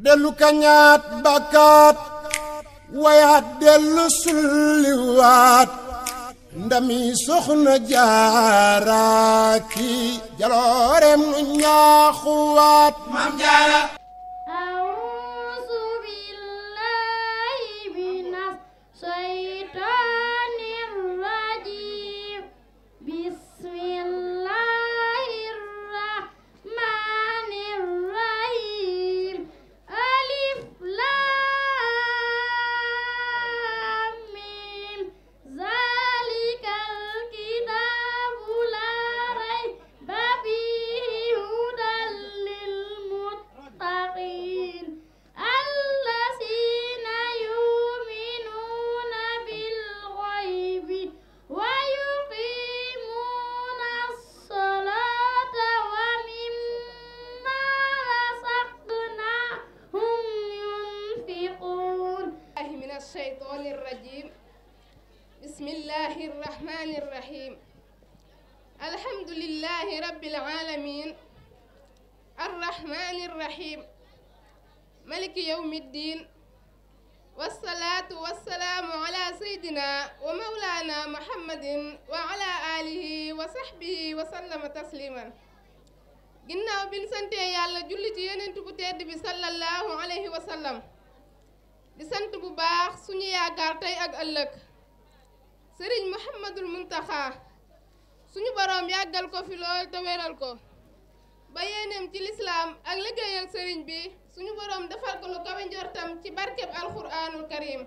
dellu kañaat bakkaat wayaat dellu sulliwaat ndami soxna jaaraaki jaloorem nu ñaaxuwaat Maam Jaara Bismillahirrahmanirrahim. Alhamdulillahi rabbil alamin. Arrahmanirrahim. Maliki yawmiddin. Wassalatu wassalamu ala sayyidina wa maulana Muhammadin wa ala alihi wa sahbihi wa sallama tasliman. Ginnaaw bin sante Yàlla julli ci yonent bu tedd bi sallallahu alayhi wa sallam. Di sant bu baax suñu yaakaar tey ak ëllëg sëriñ Muhammadul Muntaxa suñu boroom yàggal ko fi lool te wéral ko ba yéeneem ci lislaam ak liggéeyal sëriñ bi suñu boroom defal ko lu kawe njortam ci barkeb alxuraanul karim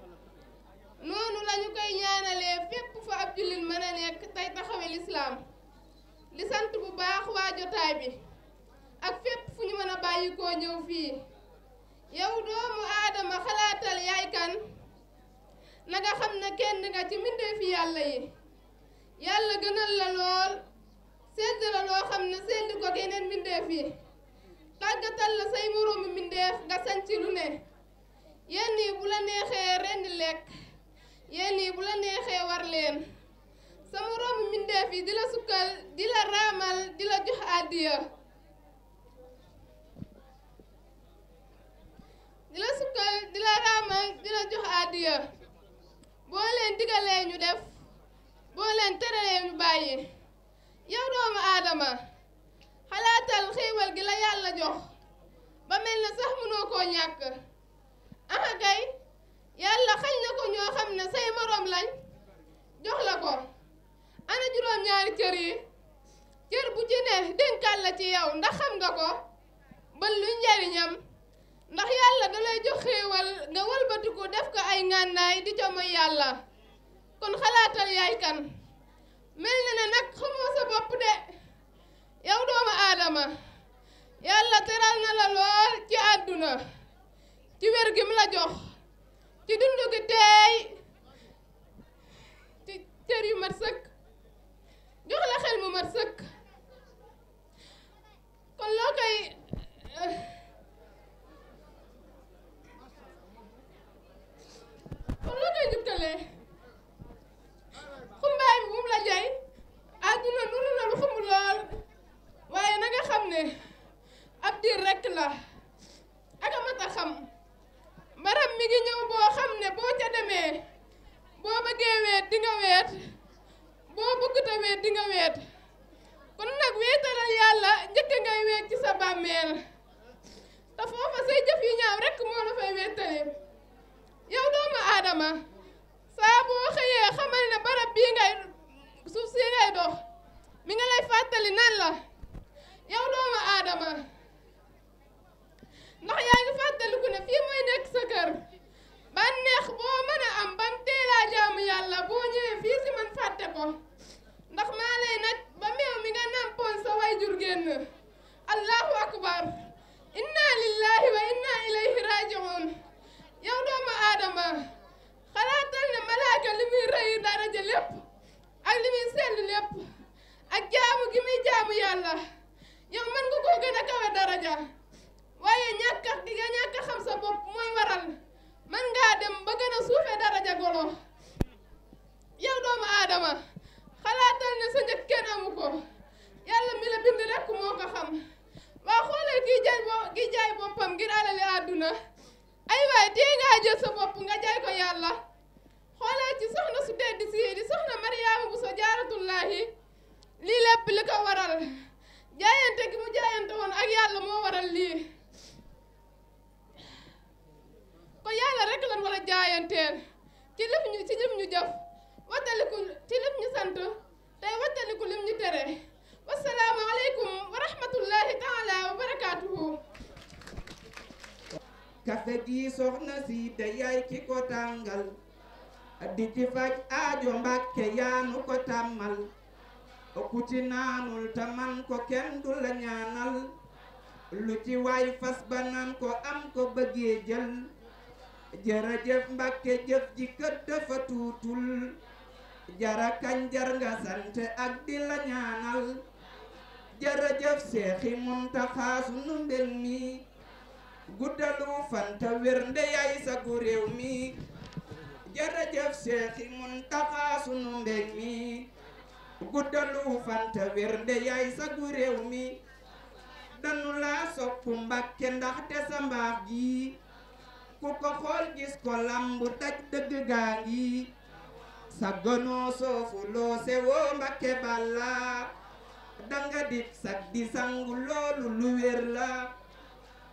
noonu lañu koy ñaanalee fépp fa ab jullit mën a nekk tey taxawe lislaam di sant bu baax waa jotaay bi ak fépp fu ñu mën a bàyyi koo ñëw fii yow doomu aadama xalaatal yaay kan na nga xam ne kenn nga ci mbindeefi yàlla yi yàlla gënal la lool sedd la loo xam ne sedd ko geneen mbindeef yi tàggatal la say moroomi mbindeef nga sañ ci lu ne yenn yi bu la neexee rendi lekk yenn yi bu la neexee war leen sa moroomi mbindeef yi di la sukkal di la raamal di la jox àddiya boo leen digalee ñu def boo leen teralee ñu bàyyi yow doomu aadama xalaatal xéewal gi la yàlla jox ba mel na sax mënoo koo ñàkk aha kay yàlla xañ na ko ñoo xam ne say moroom lañ jox la ko ana juróom-ñaari cër yi cër bu ci ne dénkaat la ci yow ndax xam nga ko ba lu njariñam ndax yàlla dalay jox xéewal nga wëlbatiku def ko ay ngànnaay di ca moy yàlla kon xalaatal yaay kan mel na ne nag xamoo sa bopp de yow doomu aadama yàlla teral na la lool ci àdduna ci wér gi mu la jox ci dund gi teey ci cër yu mat sëkk jox la xel mu mat sëkk kon loo koy jukkalee xumbaay bi bu mu la jay àdduna nuru na lu xumb lool waaye na nga xam ne ab diir rekk la ak a mat a xam mbaram mi ngi ñëw boo xam ne boo ca demee boo bëggee weet di nga weet boo bëgguta weet di nga weet kon nag weetalal yàlla njëkk ngay weet ci sa bàmmeel te foofa say jëf yu ñaaw rekk moo la fay weetale yow doomu aadama saa boo xëyee xamal ne barab bii ngay suuf si ngay dox mi nga lay fàttali nan la yow doomu aadama ndax yaa ngi fàttaliku ne fii mooy nekk sa kër bànneex boo mën a am bam teelaa jaamu yàlla boo ñëwee fii si man fàtte ko ndax maa lay naj ba meew mi nga nampoon sa wayjur génn allahu akbar inna lillahi wa inna ilayhi raji'un yow doomu aadama xalaatal ne malaaka li muy rëy daraja lépp ak li muy sell lépp ak jaamu gi muy jaamu yàlla yow mën nga koo gën a kawe ay waay tee ngaa jël sa bopp nga jaay ko yàlla xoolal ci soxna su tedd si di soxna Mariama Bousso Jaaratullaahi lii lépp li ko waral jaayante gi mu jaayante woon ak yàlla moo waral lii ko yàlla rek lan war a jaayanteel ci lim ñu jëf wattaliku ci lim ñu sant tey wattaliku lim ñu tere wassalaamu aleykum wa rahmatullahi taala wa barakaatuhu. kafe gi soxna si te yaay ki ko tàngal di ci faj aajo Mbàkke yaanu ko tàmmal ku ci naanul ta man ko kenn du la ñaanal lu ci waay fas ba naan ko am ko bëggee jël jërëjëf Mbàkke jëf ji kët dafa tuutul jara kañ jar nga sant ak di la ñaanal jërëjëf Seexi Muntaxa sunu mbég mi guddalu fanta wér nde yaay sagu réew mi jërëjëf Seexi Muntaxa sunu mbég mi guddalu fanta wér nde yaay sagu réew mi danu laa soppu Mbàkke ndaxte sa mbaax gi ku ko xool gis ko lambu daj dëgg gaa ngi sa gënoo soofu loo sewoo Mbàkke balla danga dit sag di sangu loolu lu wér la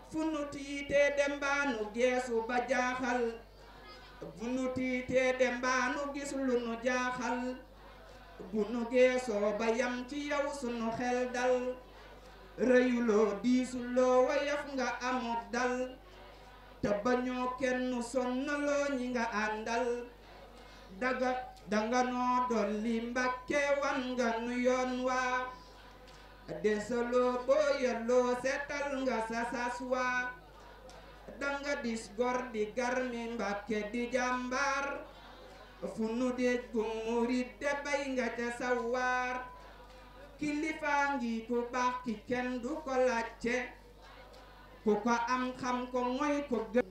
fu nu tiitee dem baanu geesu ba jaaxal fu nu tiitee dem baanu gis lu nu jaaxal bu nu geesoo ba yam ci yow sunu xel dal rëyuloo diisuloo wayaf nga amut dal te bañoo kenn sonnaloo ñi nga àndal danga noo dolli Mbàkke wan nga nu yoon waa desaloo boo yelloo seetal nga sa sas waa danga dis gor di garmi Mbàkke di jàmbaar fu nu déggu murit te bay nga ca sawaar kilifaa ngi ku baax ki kenn du ko laajte ku ko am xam ko mooy ko gën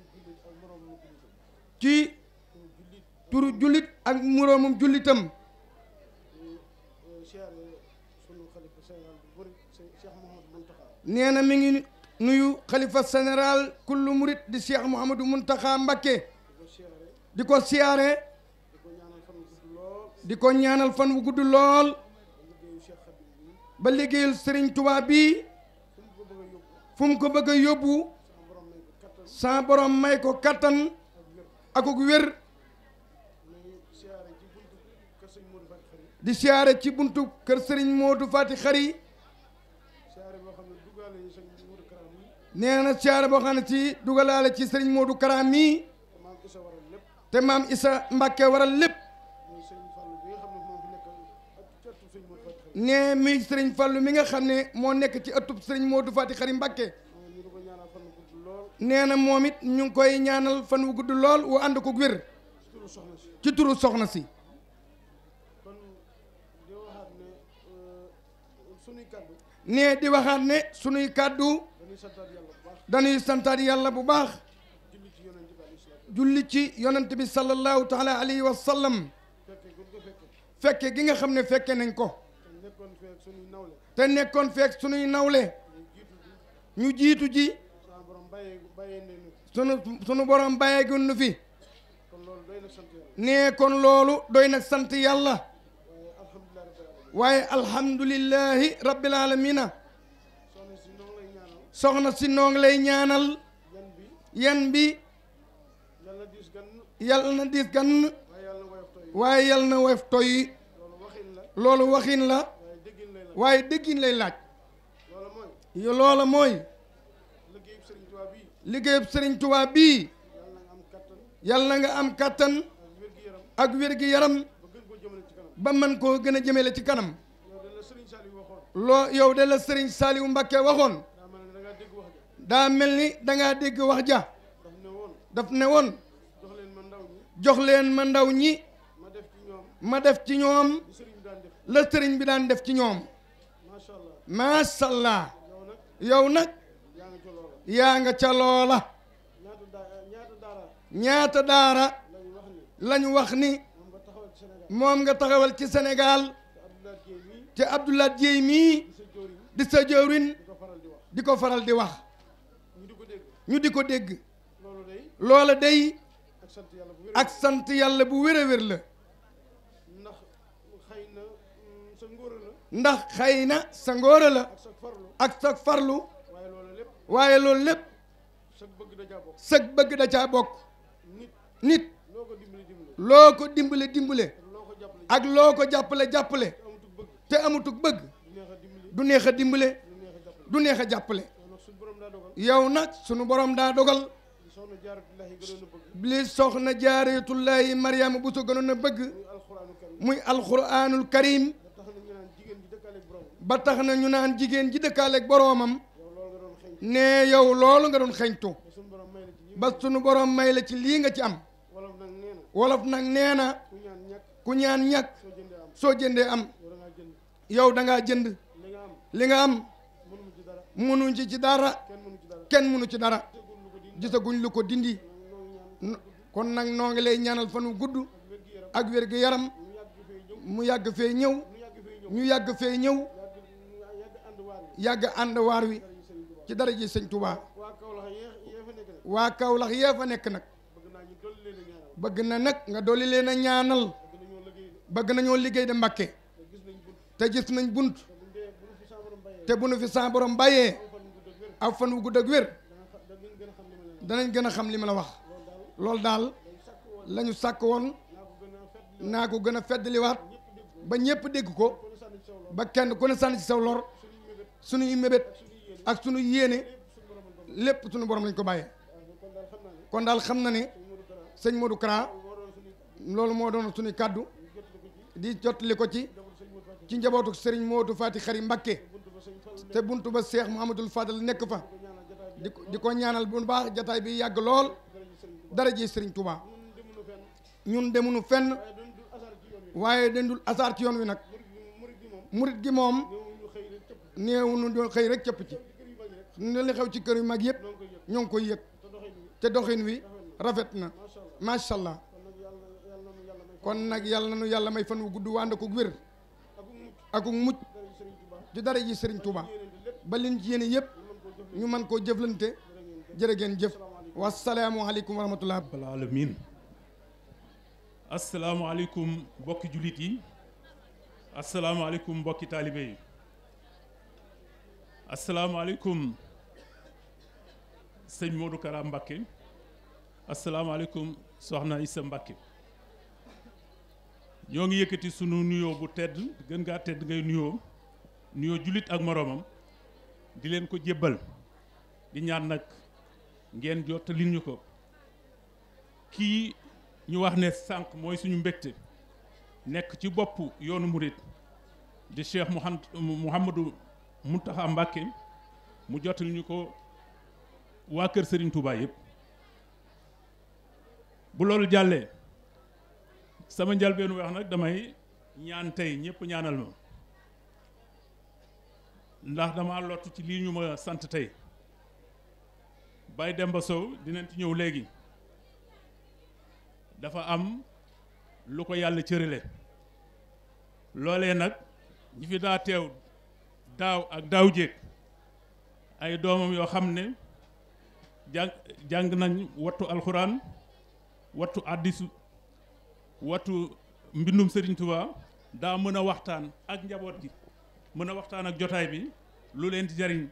ci turu jullit ak moroomum jullitam nee na mi ngi nuyu xalifa général kullu murit di Cheikh Mouhamadou Mountakha Mbacké di ko siyaare di ko ñaanal fan wu gudd lool ba liggéeyul Serigne Touba bi fu mu ko bëgg a yóbbu sa borom may ko kattan akuk wér di siyaare ci buntu kër Serigne Modou Fati Xari nee na siyaare boo xam ne ci dugalaale ci Serigne Modou Karam mi te maam Issa Mbacké waral lépp nee mi Serigne Fallou mi nga xam ne moo nekk ci ëttub Serigne Modou Fati Xari Mbacké nee na moom it ñu ngi koy ñaanal fan wu gudd lool wu ànd ko wér ci turu soxna si nee di waxaat ne sunuy kàddu dañuy santaat yàlla bu baax julli ci yonent bi sallallahu taala alayhi wa sallam fekke gi nga xam ne fekke nañ ko te nekkoon feek sunuy nawle ñu jiitu ji sunu borom bàyyeegun nu fi nee kon loolu doy nag sant yàlla waaye alhamdulillahi rabbil alamina soxna si noo ngi lay ñaanal yan bi yàlla na diis gan waaye yàlla na woyof toy loolu waxin la waaye déggin lay laaj loola mooy liggéeyub Serigne Touba bii yàlla na nga am kattan ak wér-gi-yaram ba mën koo gën a jëmele ci kanam loo yow de la Serigne Saliou Mbacké waxoon daa mel ni dangaa dégg wax ja daf ne woon jox leen ma ndaw ñi ma def ci ñoom la sëriñ bi daan def ci ñoom macha allah yow nag yaa nga ca loola ñaata daara lañu wax ni moom nga taxawal ci Sénégal te Abdoulaye Dieye mii di sa jëwrin di ko faral di wax ñu di ko dégg loola day ak sant yàlla bu wér ak sant yàlla bu wér a wér la ndax xëy na sa ngóora la ndax xëy na sa ngóora la ak sa farlu ak sa farlu waaye loolu lépp waaye loolu lépp sa bëgg da caa bokk sëg bëgg da caa bokk nit nit loo ko dimbali dimbali loo ko dimbale dimbale loo ko jàppale ak loo ko jàppale jàppale amatul bëgg te amutug bëgg du neex a dimbali du neex a dimbale du neex a jàppale du neex a jàppale loolu nag suñu borom daa dogal yow nag sunu borom daa dogal li soxna jaaratullahi gënoon a bëgg li soxna jaaratullahi Mariama bu so gënoon a bëgg muy alxuraanu karim muy alxuraanul karim ba tax na ñu naan jigéen ji dëkkaaleeg boromam ba tax na ñu naan jigéen ji dëkkaaleeg boroomam yow loolu nga doon xeeñ ne yow loolu nga doon xeñtu ba suñu borom may la ci ñi ba sunu borom may la ci lii nga ci am wolof nag nee na wolof nag nee na ku ñaan ñàkk ku ñaan ñàkk soo jëndee am soo jëndee am yow da ngaa jënd yow da ngaa jënd li nga am li nga am mënumu ci dara mënuñ ci dara kenn mënu ci dara kenn mënu ci dara tegul lu ko dindi gisaguñ lu ko dindi noo ñaan kon nag noo ngi lay ñaanal fan wu gudd wér-gi-yaram ak wér gu yaram mu yàgg fee ñëw mu yàgg fee ñëw mu yàgg fee ñëw ñu yàgg fee ñëw yàgg ànd waar wi yàgg ànd waar wi ci dara ji sëñ Touba waa Kaolack yee fa nekk nag waa Kaolack yee fa nekk nag bëgg naa ñu dolli leen a ñaanal bëgg na nag nga dolli leen a ñaanal bëgg nañoo liggéey bëgg nañoo liggéey de Mbàkke te gis nañ bunt te gis nañ bunt bu nu fi sa borom bàyyee te bu nu fi sa borom bàyyee aw fan wu gudd ak wér aw fan wu gudd ak wér danañ gën a xam li ma leen danañ gën a xam li ma la wax loolu daal la ñu sàkk woon naa ko gën a fedd naa ko gën a feddliwaat ba ñépp dégg ko ba kenn ku ne sànni ci saw lor suñuy mébét ak suñu yéene lépp suñu borom lañ ko bàyyee kon daal xam na ne sëñ Modou Kara loolu moo doon suñu kàddu di jottali ko ci njabootu Serigne Modou Fati Xari Mbakke te buntu ba Cheikh Mouhamadoul Fadal nekk fa di ko ñaanal bu baax jataay bi yàgg lool dara ji Serigne Touba ñun demunu fenn waaye dendul asaar ci yoon wi nag murit gi moom néewuñu doon xëy rek cëpp ci ne li xew ci kër yu mag yëpp ñoo ngi koy yëg te doxin wi rafet na macha allah kon nag yàlla na nu yàlla may fan wu gudd wànd ko wér ak mucc ci dara ji Serigne Touba ba liñ ci yéene yëpp ñu mën koo jëflante jërë ngeen jëf wasalaamualeykum wa rahmatullah rabbil alamin asalaamaaleykum mbokki jullit yi asalaamaaleykum mbokki taalibe yi asalaamaaleykum sëñ Modou Kara Mbakke asalaamaaleykum soxna Issa Mbakke ñoo ngi yëkkati sunu nuyoo bu tedd gën ngaa tedd ngay nuyoo jullit ak moroomam di leen ko jébbal di ñaan nag ngeen jottali ñu ko kii ñu wax ne sànq mooy suñu mbégte nekk ci bopp yoonu murit di Cheikh Mouhamadou Mountakha Mbacké mu jottali ñu ko waa kër Serigne Touba yëpp bu loolu jàllee sama njalbeenu wax nag damay ñaan tey ñëpp ñaanal ma ndax dama lottu ci lii ñu ma sant tey Baye Demba Sow dinañ ci ñëw léegi dafa am lu ko yàlla cërale loolee nag ñi fi daa teew daaw ak daaw jéeg ay doomam yoo xam ne jàng nañ wattu alxuraan wattu addisu wattu mbindum Serigne Touba daa mën a waxtaan ak njaboot gi mën a waxtaan ak jotaay bi lu leen di jariñ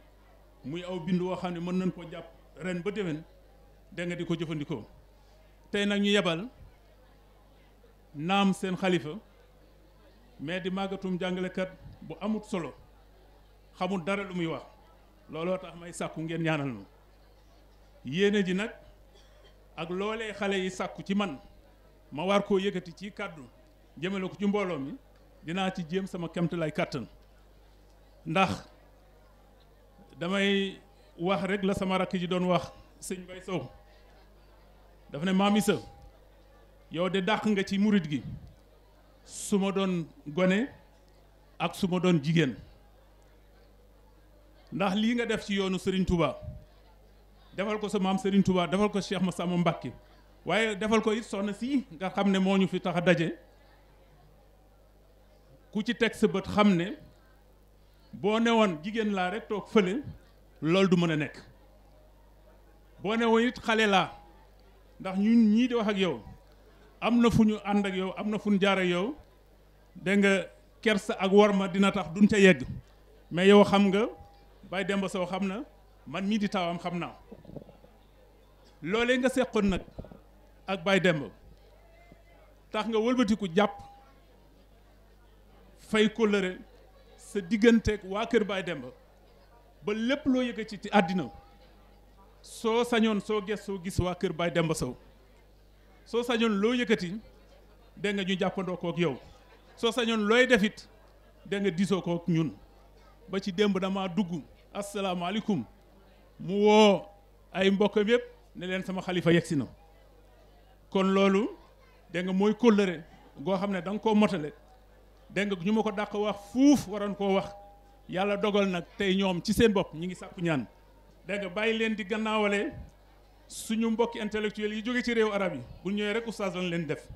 muy aw bind woo xam ne mën nañ ko jàpp ren ba déwén da nga di ko jëfandikoo tey nag ñu yebal naam seen xalifa mais di màggatum jàngalekat bu amut solo xamul dara lu muy wax looloo tax may sàkku ngeen ñaanal ma yéene ji nag ak loolee xale yi sàkku ci man ma war koo yëkkati ci kàddu jëmale ko ci mbooloo mi dinaa ci jéem sama kemtalaay kàttan ndax damay wax rek la sama rakk ji doon wax sëñ Bay Sow dafa ne Maam Issa yow de dàq nga ci murit gi su ma doon gone ak su ma doon jigéen ndax lii nga def ci yoonu Serigne Touba defal ko sa maam Serigne Touba defal ko Cheikh Massamba Mbacké waaye defal ko it soxna si nga xam ne moo ñu fi tax a daje ku ci teg sa bët xam ne boo newoon jigéen laa rek toog fële loolu du mën a nekk boo newoon it xale laa ndax ñun ñii di wax ak yow am na fu ñu ànd ak yow am na fu ñu jaar ak yow dégg nga kersa ak worma dina tax duñ ca yegg mais yow xam nga Baye Demba Sow xam na man mii di taawam xam naa loolee nga seqoon nag ak Baye Demba tax nga wëlbatiku jàpp fay kóllëre sa digganteeg waa kër Baye Demba ba lépp loo yëkkati ci àddina soo sañoon soo gis waa kër Baye Demba Sow soo sañoon loo yëkkati dégg nga ñu jàppandoo kook yow soo sañoon looy defit dégg nga diisoo kook ñun ba ci démb dama dugg asalaamaaleykum mu woo ay mbokkam yëpp ne leen sama xalifa yegsi na kon loolu dégg nga mooy kóllëre goo xam ne da nga koo motale dégg nga ñu ma ko dàq wax fuuf waroon koo wax yàlla dogal nag tey ñoom ci seen bopp ñi ngi sàkku ñaan dégg nga bàyyi leen di gannaawale suñu mbokki intellectuels yi jóge ci réew arab yi bu ñëwee rek oustaz lañ leen def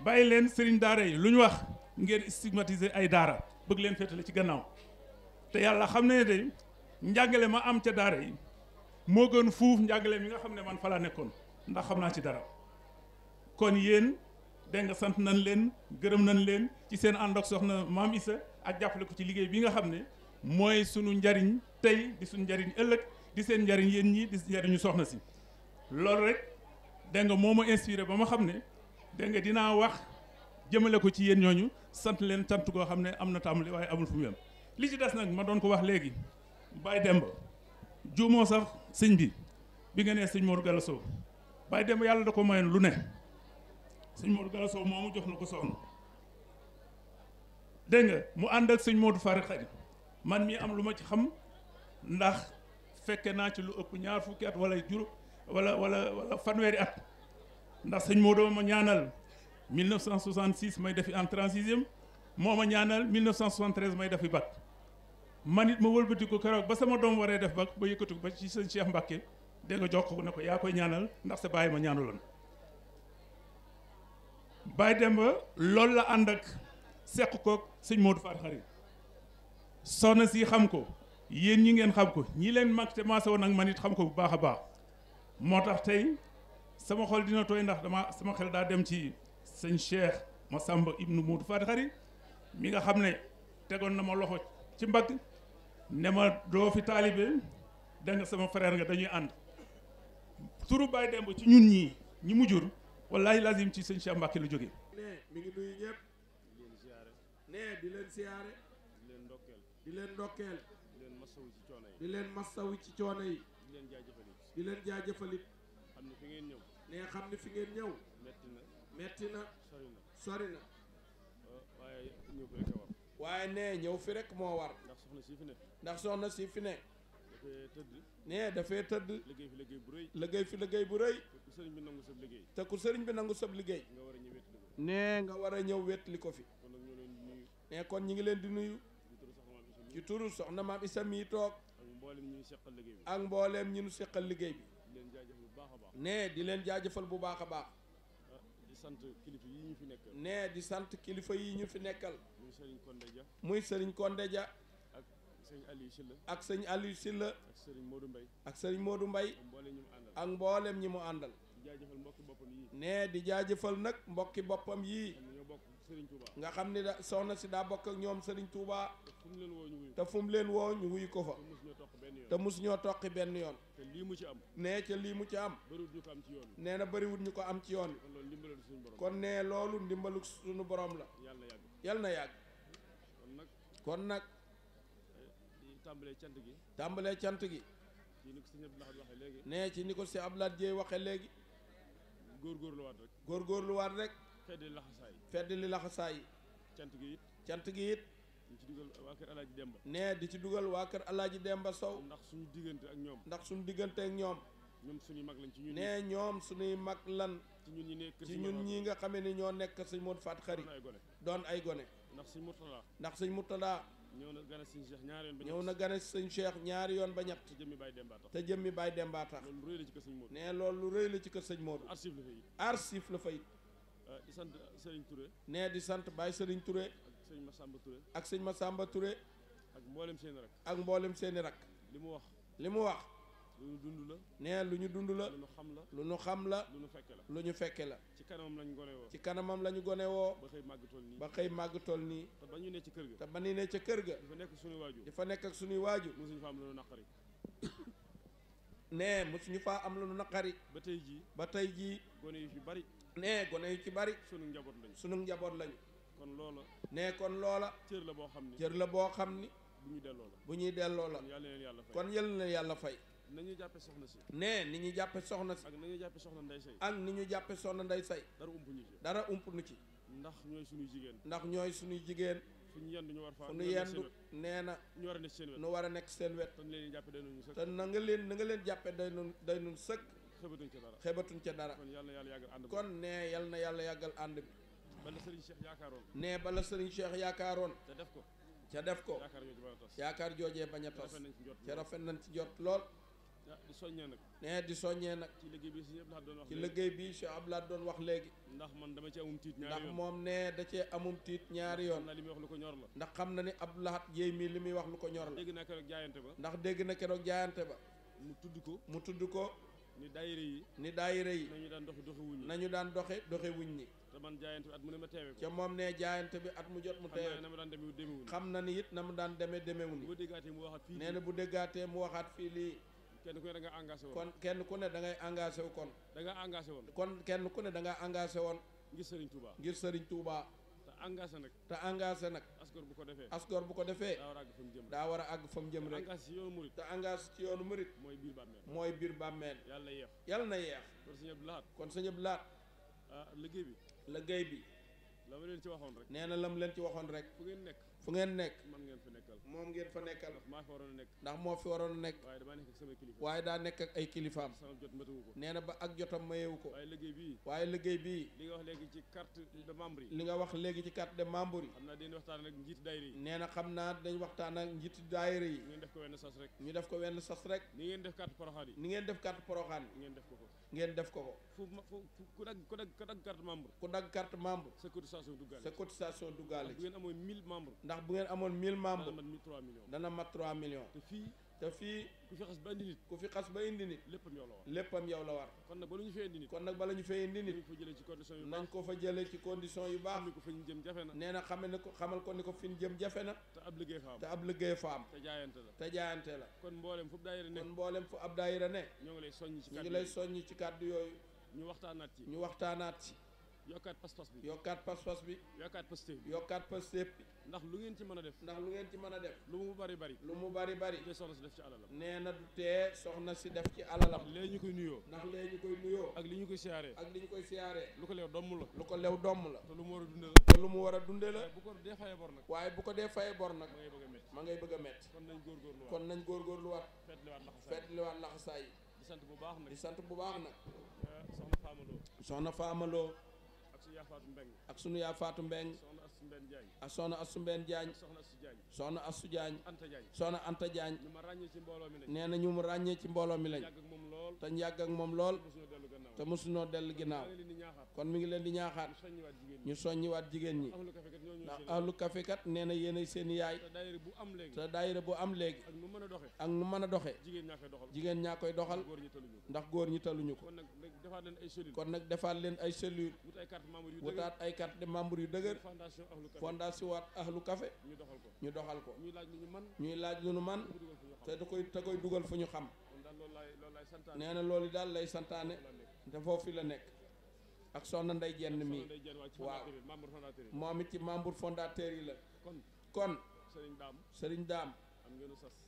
bàyyi leen sëriñ daara yi lu ñu wax ngeen stigmatiser ay daara bëgg leen féetale ci gannaaw te yàlla xam ne de njàngale ma am ca daara yi moo gën fuuf njàngale mi nga xam ne man fa laa nekkoon ndax xam naa ci dara kon yéen dégg nga sant nañ leen gërëm nañ leen ci seen ànd ak soxna Maam Issa ak jàppale ko ci liggéey bi nga xam ne mooy sunu njariñ tey di suñu njariñ ëllëg di seen njariñ yéen ñi di njariñu soxna si loolu rek dégg nga moo ma inspiré ba ma xam ne dégg nga dinaa wax jëmale ko ci yéen ñooñu sant leen sant koo xam ne am na tàmbali waaye amul fu mu yem li ci des nag ma doon ko wax léegi Baye Demba juumoo sax sëñ bi nga nee sëñ Modou Gala Sow Baye Demba yàlla da ko mayoon lu ne sëñ Modou Gala Sow moomu jox na ko soxna dégg nga mu ànd ak sëñ Modou Farid Khady man mii am lu ma ci xam ndax fekke naa ci lu ëpp ñaar fukki at wala juróom wala fanweeri at ndax sëñ Modou ma ñaanal 1966 may defi en 36e moo ma ñaanal 1973 may defi bac man it ma wëlbati ko keroog ba sama doom waree def bac ba yëkkati ko ba ci sëñ Cheikh Mbacke dégg nga jox ko ne ko yaa koy ñaanal ndax sa bàyyi ma ñaanuloon Baye Demba loolu la ànd ak seq koog sëñ Modou Farid Khary soxna si xam ko yéen ñi ngeen xam ko ñi leen mag te maasa woon ak man it xam ko bu baax a baax moo tax tey sama xol dina tooy ndax sama xel daa dem ci sëñ Cheikh Massamba ibnu Modou Farid Khary mi nga xam ne tegoon na ma loxo ci mbagg ne ma doo fi taalibe da nga sama frère nga dañuy ànd turu Baye Demba ci ñun ñi mu jur wallahi lazim ci sëñ Cheikh Mbacke la jógee. ne mi ngi nuyu ñëpp ne di leen siyaare di leen ndokkeel di leen massawu ci coono yi di leen jaajëfalit ne xam ne fi ngeen ñëw metti na sori na waaye ne ñëw fi rek moo war ndax soxna si fi ne ne dafay tëdd liggéey fi liggéey bu rëy te ku sëriñ bi nangu sab liggéey ne nga war a ñëw wetli ko fi ne kon ñi ngi leen di nuyu ci turu soxna Maam Issa mi toog ak mbooleem ñi nu seqal liggéey bi ne di leen jaajëfal bu baax a baax ne di sant kilifa yi ñu fi nekkal muy sëriñ Konde Dia ak sëñ Aliou Silla ak sëriñ Modou Mbaye ak mboolem ñi mu àndal ne di jaajëfal nag mbokki boppam yii nga xam ni da soxna si daa bokk ak ñoom sëriñ Touba te fu mu leen woo ñu wuyu ko fa te mus ñoo toqi benn yoon ne ca lii mu ci am nee na bëriwut ñu ko am ci yoon kon ne loolu ndimbalu suñu borom la yal na yàgg kon nag tàmbalee cant gi ne ci ni ko si Abdoulaye Dieye waxe léegi góorgóorluwaat rek fedd li laxasaay cant gi it ne di ci dugal waa kër Alaaji Demba Sow ndax suñu diggante ak ñoom ne ñoom suñuy mag lan ci ñun ñi nga xamee ni ñoo nekk sëñ Modou Farid Khary doon ay gone ndax sëñ Murtada ñëw na gane sëñ Cheikh ñaari yoon ba ñett te jëmmi Baye Demba tax ne loolu lu rëy la ci kër sëñ Modou arsif la fay di sant Serigne Touré ne di sant Baye Serigne Touré sëñ Massamba Touré ak sëñ Massamba Touré ak mboolem seeni rak ak mboolem seeni rak li mu wax li mu wax lu ñu dund la. nee lu ñu dund la. lu ñu xam la. lu ñu xam la. lu ñu fekke la. lu ñu fekke la. ci kanamam lañ gone woo. ci kanamam la ñu gone woo. ba xëy màgg toll nii. ba xëy màgg toll nii. te ba ñu ne ci kër ga. te ba ñu ne ca kër ga. dafa nekk suñu waajur. dafa nekk ak suñuy waajur. mosuñu fa am lu ñu naqari. nee mosuñu faa am lu ñu naqari. ba tey jii. ba tey jii. gone yu fi bari. nee gone yu ci bari. sunu njaboot lañu. sunu njaboot lañu. kon loola. nee kon loola. cër la boo xam ni. cër la boo xam ni. bu ñu delloo la. bu ñuy delloo la. kon yàlla leen yàlla fay. kon yal na yàlla fay. nañu jàppe soxna si. nee ni ñu jàppe soxna si. ak nañu jàppe soxna nday say. ak ni ñu jàppe soxna nday say. dara ump ñu ci. dara ump nu ci. ndax ñooy suñuy jigéen. ndax ñooy suñuy jigéen. fu ñu yendu ñu war faa. fu ñu yendu nee na. ñu war a nekk seen wet. nu war a nekk seen wet. te leen di jàppe day nañu sëkk. te na nga leen jàppe day nun sëkk. xebatuñ ca dara. xebatuñ ca dara. kon yàlla na yàlla yàggal ànd bi. kon nee yal na yàlla yàggal ànd bi. bala Serigne Cheikh yaakaaroon. nee bala Serigne Cheikh yaakaaroon. te def ko. ca def ko. yaakaar joojee bañ a tas. ca rafet nañ ci jot lool. di soññee nag. nee di soññee nag. ci liggéey bi Cheikh Abdoulaye doon wax. ci liggéey bi Cheikh Abdoulaye doon wax léegi. ndax man dama ci amum tiit ñaari yoon. ndax moom nee da cee amum tiit ñaari yoon. xam naa li muy wax lu ko ñor la. ndax xam na ni Abdoulaye Jéey mii li muy wax lu ko ñor la. dégg na keroog jaayante ba. ndax dégg na keroog jaayante ba. mu tudd ko. mu tudd ko. ni daayira yi. ni daayira yi. nañu daan doxe wuñ ñi. nañu daan doxe wuñ ñi. te man jaayante bi at mu ne ma teewe ko. ca moom ne jaayante bi at mu jot mu teewe. xam na ma daan demee demewuñ. xam na ni it na mu daan demewuñ. bu déggaatee mu waxaat fii. nee na bu déggaatee mu waxaat fii lii. kenn ku ne da nga engagé woon. kon kenn ku ne da ngay engagé wu kon. da nga engagé woon. kon kenn ku ne da nga engagé woon. ngir Serigne Touba. ngir Serigne Touba. te engagé nag. te engagé nag. asgor bu ko defee. asgor bu ko defee. daa war a àgg fa mu jëm. daa war a àgg fa mu jëm rek. engagé ci yoonu murit. te engagé ci yoonu murit. mooy biir bàmmeel. mooy biir bàmmeel. yàlla yeex. yàlla na yeex. kon sëñ Abdou Lahad. kon sëñ Abdou Lahad. liggéey bi. liggéey bi. la ma leen ci waxoon rek. nee na la mu leen ci waxoon rek. fu ngeen nekk. fu ngeen nekk. man ngeen fa nekkal. moom ngeen fa nekkal. maa fi waroon a nekk. ndax moo fi waroon a nekk. waaye damaa nekk ak sama kilifa. waaye daa nekk ak ay kilifaam. sama jot matawu ko. nee na ba ak jotam mayewu ko. waaye liggéey bii. waaye liggéey bii. li nga wax léegi ci carte de membre yi. li nga wax léegi ci carte de membre yi. xam naa dañuy waxtaan ak njiiti daayira yi. nee na xam naa dañ waxtaan ak njiiti daayira yi. ngeen def ko wenn sas rek. ñu def ko wenn sas rek. ni ngeen def carte poroxaan yi. ni ngeen def carte poroxaan yi. ngeen def ko ko. ngeen def ko ko. ku dagg carte membre. ku dagg carte membre. sa cotisation duggaale. sa cotisation duggaale. bu ngeen amoon 1000 membres. ndax bu ngeen amoon 1000 membres. dana mat 3 millions. dana mat 3 millions. te fii. ku fi xas ba indi nit. ku fi xas ba indi nit. léppam yow la war. léppam yow la war. kon nag bala ñu fee indi nit. kon nag bala ñu fee indi nit. nañ ko fa jëlee ci condition yu baax. nañ ko fa jëlee ci condition yu baax. xam ni ko fi ñu jëm jafe na. nee na xamal ko ni ko fi ñu jëm jafe na. te ab liggéey fa am. te ab liggéey fa am. te jaayante la. te jaayante la. kon mboolem fu daayira ne. kon mboolem fu ab daayira ne. ñoo ngi lay soññ ci ñu ngi lay soññ ci kàddu yooyu. ñu waxtaanaat ci. ñu waxtaanaat ci. yokkaat pas-pas bi. yokkaat pas-pas bi. yokkaat pastéef bi. yokkaat pastéef bi. ndax lu ngeen ci mën a def. ndax lu ngeen ci mën a def. lu mu bari bari. lu mu bari bari. te soxna si def ci alalam. nee na du tee soxna si def ci alalam. léegi ñu koy nuyoo. ndax léegi ñu koy nuyoo. ak li ñu koy siyaaree. ak li ñu koy siyaaree. lu ko leew domm la. lu ko leew domm la. te lu mu war a dunde la. te lu mu war a dunde la. bu ko dee fayee bor nag. waaye bu ko dee fayee bor nag. ma ngay bëgg a métti. ma ngay bëgg a métti. kon nañ góorgóorluwaat. kon nañ góorgóorluwaat. feetliwaat laxasaay yi. di sant bu baax nag. di sant bu baax nag. soxna Faamaloo. soxna Faamaloo. ak suñu yaafaatu Mbeng. ak sunu yaafaatu Mbeng. soxna Assu Mbeen Jaañ. ak soxna Assu Mbeen Jaañ. soxna Assu Jaañ. soxna Assu Jaañ. Anta Jaañ. soxna Anta Jaañ. ñu ma ràññee ci mbooloo mi lañ. nee na ñu mu ràññee ci mbooloo mi lañ. yàgg ak moom lool. te yàgg ak moom lool. te mosuñoo dellu ginnaaw. ginnaaw. kon mi ngi leen di ñaaxaat. ñu soññiwaat jigéen ñi. ndax ahlu kafe kat nee na yéenay seen yaay. te daayira bu am léegi. te daayira bu am léegi. ak nu mën a doxe. ak nu mën a doxe. jigéen ñaa koy doxal. ndax góor ñi taluñu ko. kon nag defaat leen ay cellules. kon nag defaat leen ay cellules. wutaat ay carte de membre yu dëgër. fondation waat ahlu café. ñu doxal ko. ñuy laaj lu ñu man. te da koy dugal fu ñu xam. nee na loolu daal lay santaane. te foofu la nekk. ak soxna Ndey Jenn mi. waaw moom it ci membre fondateur yi la. kon Sëriñ Daam.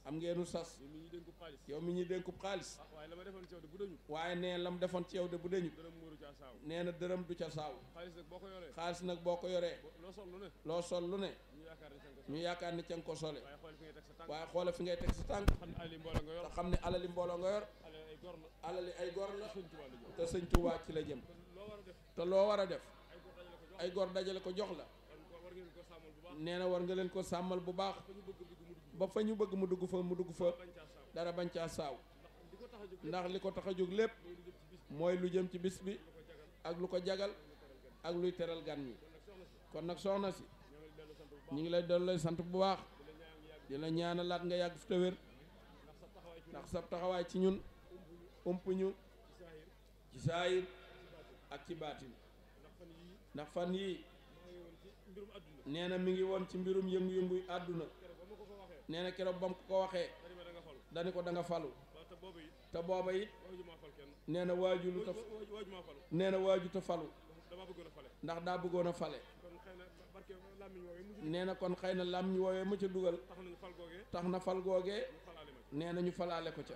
am ngeenu sas. yow mi ñuy dénkub xaalis. waaye nee lam defoon ci yow de bu deñu. nee na dërëm du ca saaw. xaalis nag boo ko yoree. loo sol lu ne. ñu yaakaar ni ca nga ko sole. waaye xoole fi ngay teg sa tànk. te xam ne alali mbooloo nga yor. alali ay gor la. te sëñ Tuubaa ci la jëm. te loo war a def. ay gor dajale ko jox la. nee na war nga leen ko sàmmal bu baax. ba fa ñu bëgg mu dugg fa dara bañ caa saaw. ndax li ko tax a jóg lépp mooy lu jëm ci bis bi ak lu ko jagal ak luy teral gan ñi. kon nag soxna si ñu ngi lay doon sant bu baax di la ñaanalaat nga yàgg fi te wér ndax sa taxawaay ci ñun umpuñu ci saayir ak ci baatin ndax fan yii nee na mi ngi woon ci mbirum yëngu-yëngu àdduna nee na keroog ba mu ko waxee dani ko da nga falu te booba it nee na waajulu ta nee na waaju ta falu ndax daa bëggoon a fale nee na kon xëy na lam ñu woowee ma ca dugal tax na fal googee nee na ñu falaale ko ca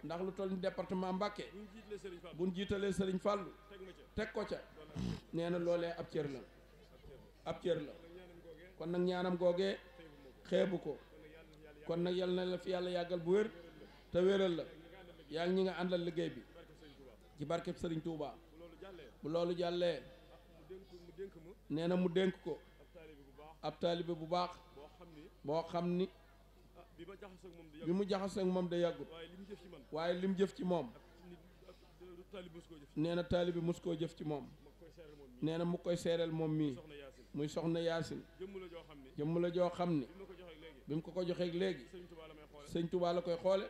ndax lu toll ni département Mbacké buñ jiitalee Sëriñ Fàllu teg ko ca nee na loolee ab cër la kon nag ñaanam googee xeebu ko kon nag yal na la fi yàlla yàggal bu wér te wéral la yaa ngi ñi nga àndal liggéey bi ci barkeb Sëriñ Touba bu loolu jàllee nee na mu dénk ko ab taalibe bu baax boo xam ni bi mu jaxasoo ak moom da yàggut waaye lim jëf ci moom nee na taalibe mus koo jëf ci moom nee na mu koy seereel moom mii muy soxna Yaasin jëmm la joo xam ni bi mu ko joxee léegi Sëñ Touba la koy xoole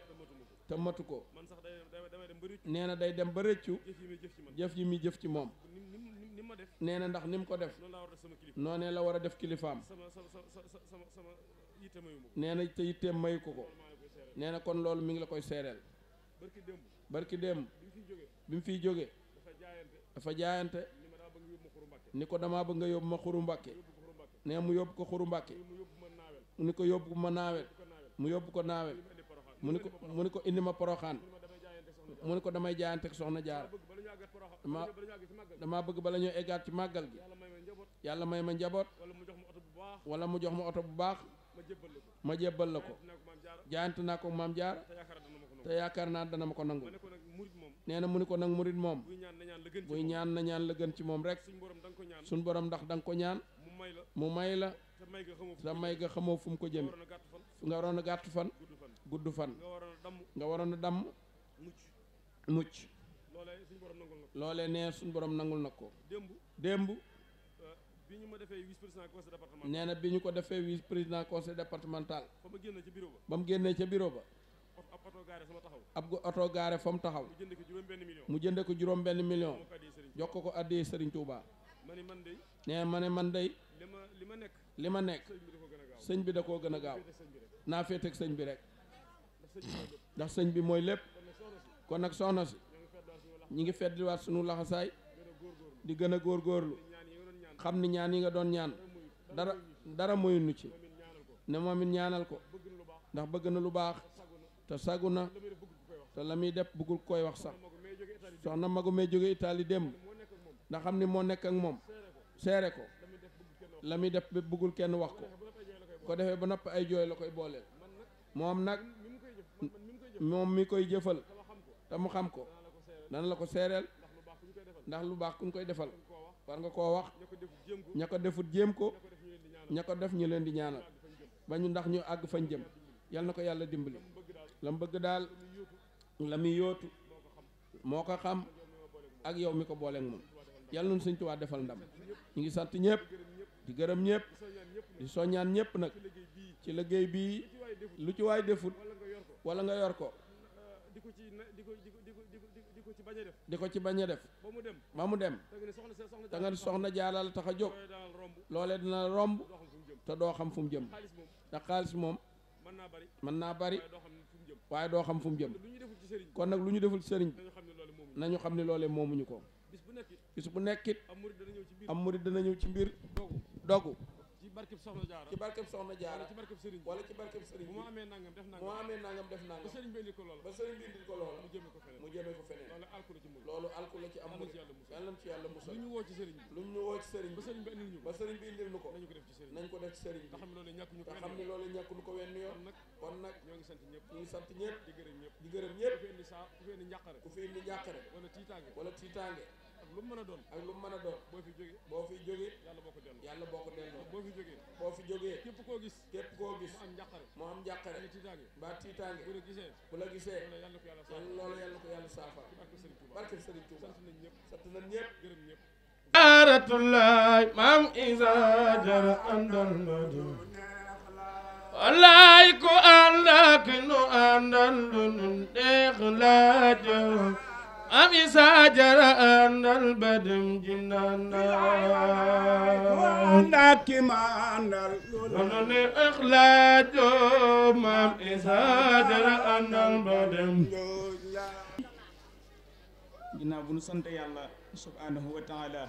te matu ko nee na day dem ba rëccu jëf yi muy jëf ci moom nee na ndax ni mu ko def noonee la war a def kilifaam nee na te yitteem mayu ko nee na kon loolu mi ngi la koy seereel barki démb bi mu fiy jóge dafa jaayante ni ko damaa bëgg nga yóbbu ma Xuru Mbàkke nee mu yóbbu ko Xuru Mbàkke mu ni ko yóbbu ma naawel mu yóbbu ko naawel mu ni ko indi ma Poroxaan mu ni ko damay jaayante ak soxna Jaara damaa bëgg bala ñoo eggaat ci màggal gi yàlla may ma njaboot wala mu jox ma oto bu baax ma jébbal la ko jaayante naa ko maam Jaara te yaakaar naa dana ma ko nangul nee na mu ni ko nag murit moom buy ñaan na ñaan la gën ci moom rek suñ borom ndax da nga ko ñaan mu may la te may ga xamoo fu mu ko jëme nga waroon a gàtt fan gudd fan nga waroon a damm mucc loolee nee suñ borom nangul nag ko démb nee na bi ñu ko defee vice président conseil départemental ba mu génnee ca bureau ba ab oto gaare fa mu taxaw mu jënde ko juróom-benn million jox ko addee Sëriñ Touba nee ma ne man day li ma nekk sëñ bi da koo gën a gaaw naa féeteeg sëñ bi rek ndax sëñ bi mooy lépp kon nag soxna si ñi ngi feddiwaat sunu laxasaay di gën a góorgóorlu xam ni ñaan yi nga doon ñaan dara moyunu ci ne moom it ñaanal ko ndax bëgg na lu baax te sagu na te la muy def bëggul koy wax sax soxna magu may jóge Italie démb ndax xam ni moo nekk ak moom seere ko la muy def ba bëggul kenn wax ko defee ba noppi ay jooy la koy booleel moom nag moom mi koy jëfal te mu xam ko dana la ko seereel ndax lu baax ku ñu koy defal war nga koo wax ña ko defut jéem ko ña ko def ñu leen di ñaanal ba ñu ndax ñu àgg fañ jëm yal na ko yàlla dimbali la mu bëgg daal la muy yóotu moo ko xam ak yow mi ko booleeg moom yàlla nun Sëñ Tuubaa defal ndam ñu ngi sant ñëpp di gërëm ñëpp di soññaan ñëpp nag ci liggéey bii lu ci waay defut wala nga yor ko di ko ci bañ a def ba mu dem da nga soxna Jaara la tax a jóg loolee dina romb te doo xam fu mu jëm ndax xaalis moom mën naa bari waaye doo xam fu mu jëm kon nag lu ñu deful sëriñ bi nañu xam ne loolee moomuñu ko bis bu nekkit am murid dana ñëw ci mbir dogu ci barkeb soxna Jaara wala ci barkeb sëriñ bi bu ma amee nangam def nangam ba sëriñ bi indil ko loola mu jëme ko feneen loolu alku la ci am murid yàlla ci yàlla musal lu ñu woo ci sëriñ bi ba sëriñ bi indil nu ko nañ ko def ci sëriñ bi te xam ne loolu ñàkkuñu ko wenn yoon kon nag ñoo ngi sant ñëpp di gërëm ñëpp ku fi indi njàqare wala tiitaange lu mu mën a doon boo fi jógee yàlla boo ko delloo boo fi jógee képp koo gis mu am njàqare mbaa tiitaange bu la gisee loolu yàlla ko yàlla saafara barke Sëriñ Tuuba sant nañ ñëpp gërëm ñëpp aratullah maam isa jara andal madu wallaay ku ànd ak nu àndal lu nun deex laajo am isa jara àndal ba dem jinnaana ànd ak ki ma àndal lu nu deex laajo am isa jara àndal ba dem. ginnaaw bu nu sant yàlla subhanahu wa taala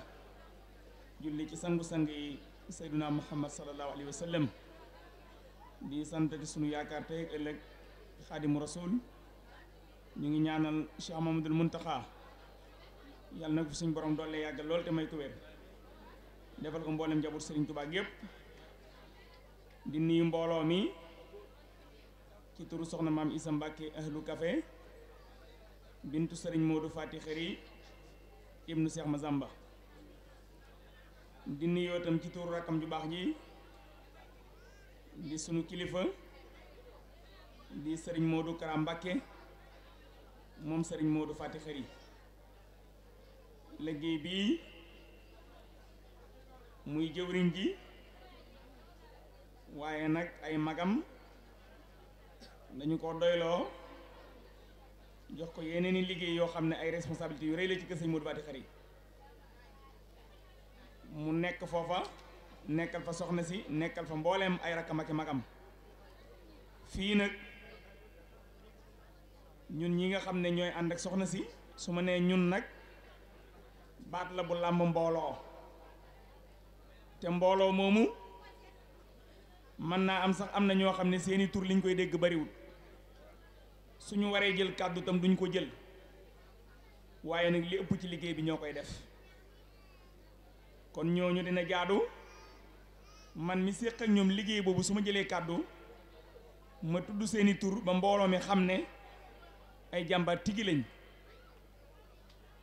julli ci sangu-sang yi sayduna muhammad sallallahu alayhi wa sallam di sant di sunu yaakaar tey ëllëg xaadimu rasul ñu ngi ñaanal Cheikh Mamadul Muntaxa yàlla na ko fi suñu borom doole yàggal lool te may ko wér defal ko mboolem njaboot Serigne Touba gépp di nuyu mbooloo mi ci turu soxna maam Isa Mbàkke ahlu café bintu Serigne Modou Fati Xëri ibnu Cheikh Mazamba di nuyoo itam ci turu rakkam ju baax ji di sunu kilifa di Serigne Modou Kara Mbàkke moom Serigne Modou Fati Xëri liggéey bii muy jëwriñ ji waaye nag ay magam dañu ko doyloo jox ko yeneen i liggéey yoo xam ne ay responsabilités yu rëy la ci kër Serigne Modou Fati Xëri mu nekk foofa nekkal fa soxna si nekkal fa mbooleem ay rakkam ak magam fii nag ñun ñi nga xam ne ñooy ànd ak soxna si su ma nee ñun nag baat la bu làmb mbooloo te mbooloo moomu mën naa am sax am na ñoo xam ne seeni tur liñ koy dégg bariwul suñu waree jël kàddu tam duñ ko jël waaye nag li ëpp ci liggéey bi ñoo koy def kon ñooñu dina jaadu man mi séq ak ñoom liggéey boobu su ma jëlee kàddu ma tudd seeni tur ba mbooloo mi xam ne ay jàmbaar tigi lañ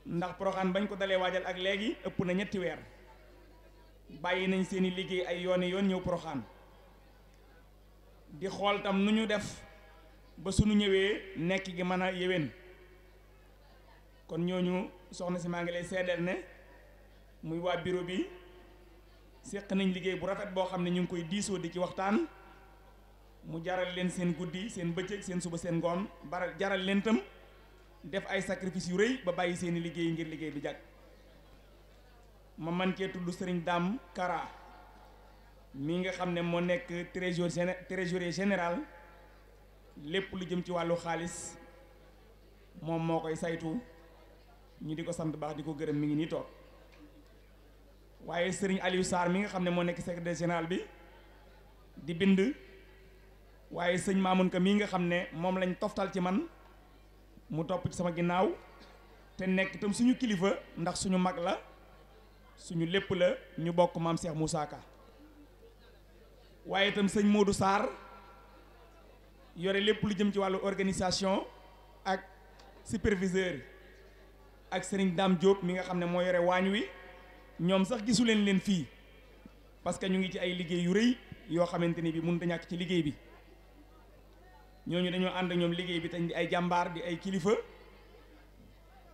ndax Porokhane bañ ko dalee waajal ak léegi ëpp na 3 weer bàyyi nañ seeni liggéey ay yooni yoon ñëw Porokhane di xool tam nu ñu def ba suñu ñëwee nekk gi mën a yéwén kon ñooñu soxna si maa ngi lay seedeel ne muy waa bureau bi séq nañ liggéey bu rafet boo xam ne ñu ngi koy diisoo di ci waxtaan mu jaral leen seen guddi seen bëccëg seen suba seen ngoon jaral leen tam def ay sacrifice yu rëy ba bàyyi seeni liggéey ngir liggéey bi jag ma man cee tudd Serigne Dame Kara mi nga xam ne moo nekk trésorier général lépp lu jëm ci wàllu xaalis moom moo koy saytu ñu di ko sant baax di ko gërëm mi ngi nii toog waaye Serigne Aliou Sarr mi nga xam ne moo nekk secrétaire général bi di bind waaye sëñ Mamoun Ka mii nga xam ne moom lañ toftal ci man mu topp ci sama ginnaaw te nekk itam suñu kilifa ndax suñu mag la suñu lépp la ñu bokk maam Cheikh Moussa Ka waaye itam sëñ Modou Sarr yore lépp lu jëm ci wàllu organisation ak superviseur ak Serigne Dame Diop mi nga xam ne moo yore waañ wi ñoom sax gisu leen fii parce que ñu ngi ci ay liggéey yu rëy yoo xamante ni bi mënut a ñàkk ci liggéey bi ñooñu dañoo ànd ak ñoom liggéey bi tañ di ay jàmbaar di ay kilifa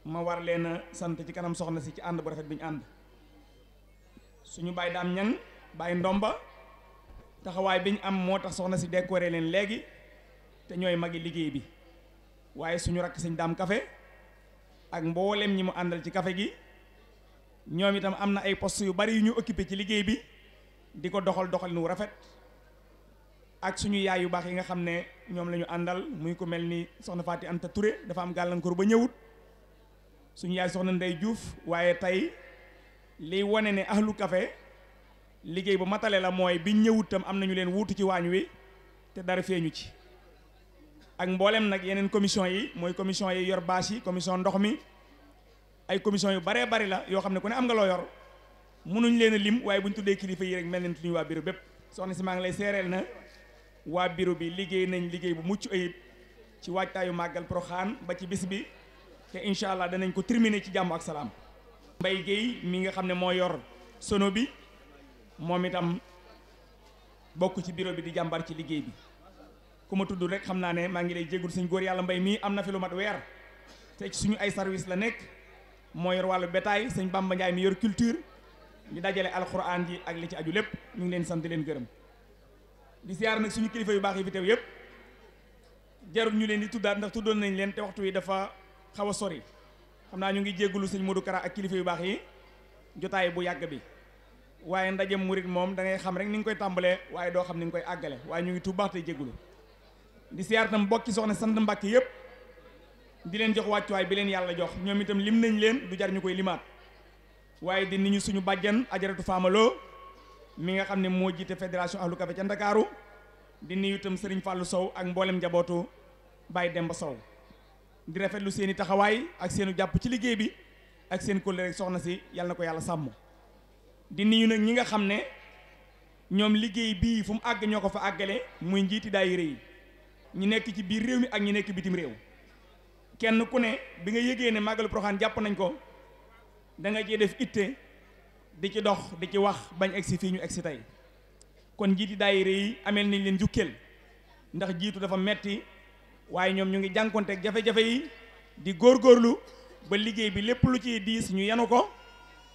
ma war leen a sant ci kanam soxna si ci ànd bu rafet bi ñu ànd suñu baay daam ñang baay ndomba taxawaay bi ñu am moo tax soxna si décoré leen léegi te ñooy magi liggéey bi waaye suñu rakk sëñ daam café ak mboolem ñi mu àndal ci café gi ñoom itam am na ay poste yu bari yu ñu occupé ci liggéey bi di ko doxal nu rafet ak suñu yaay yu baax yi nga xam ne ñoom la ñu àndal muy ko mel ni soxna Faati Anta Touré dafa am gàllankoor ba ñëwut suñu yaay soxna Ndey Diouf waaye tey liy wane ne ahlu café liggéey bu matale la mooy bi ñëwut tam am nañu leen wuutu ci waañ wi te dara feeñu ci ak mboolem nag yeneen commission yi mooy commission yi yor bâche yi commission ndox mi ay commission yu baree bari la yoo xam ne ku ne am nga loo yor mënuñ leen a lim waaye bu ñu tuddee kilifa yi rek mel nañ tuñu waa bureau bépp soxna si maa ngi lay seereel na waa bureau bi liggéey nañ liggéey bu mucc ayib ci waajtaayu màggal Porokhane ba ci bis bi te incha allah danañ ko terminer ci jàmm ak salaam. Mbaye Guèye mi nga xam ne moo yor sono bi moom itam bokk ci bureau bi di jàmbar ci liggéey bi ku ma tudd rek xam naa ne maa ngi lay jégul suñ góor yàlla mbay mii am na fi lu mat weer te ci suñu ay service la nekk moo yor wàllu bétail sëñ Bamba Ndiaye mi yor culture di dajale alxuraan ji ak li ci aju lépp ñu ngi leen sant leen gërëm di siyaar nag suñu kilifa yu baax yi fi teew yëpp jarul ñu leen di tuddaat ndax tuddoon nañ leen te waxtu wi dafa xaw a sori xam naa ñu ngi jéggulu sëñ Modou Kara ak kilifa yu baax yi jotaay bu yàgg bi waaye ndajem murit moom da ngay xam rek ni nga koy tàmbalee waaye doo xam ni nga koy àggale waaye ñu ngi tuub baax tey jéggulu di siyaar tam bokki soxna sant Mbàkke yëpp di leen jox wàccuwaay bi leen yàlla jox ñoom itam lim nañ leen du jar ñu koy limaat waaye di nuyu suñu bàjjan ajaratu Famaloo mi nga xam ne moo jiite fédération ahlu café ca Ndakaaru di nuyu itam Serigne Fallou Sow ak mboolem njabootu Baye Demba Sow di rafetlu seen i taxawaay ak seenu jàpp ci liggéey bi ak seen kóllëre rek soxna si yàlla na ko yàlla sàmm di nuyu nag ñi nga xam ne ñoom liggéey bii fu mu àgg ñoo ko fa àggale muy njiiti daayira yi ñi nekk ci biir réew mi ak ñi nekk bitim réew kenn ku ne bi nga yëgee ne màggalu Poroxaan jàpp nañ ko da nga cee def itte di ci dox di ci wax bañ egsi fii ñu egsi tey kon njiiti daayira yi ameel nañ leen jukkeel ndax jiitu dafa metti waaye ñoom ñu ngi jànkonteeg jafe-jafe yi di góorgóorlu ba liggéey bi lépp lu ci diis ñu yenu ko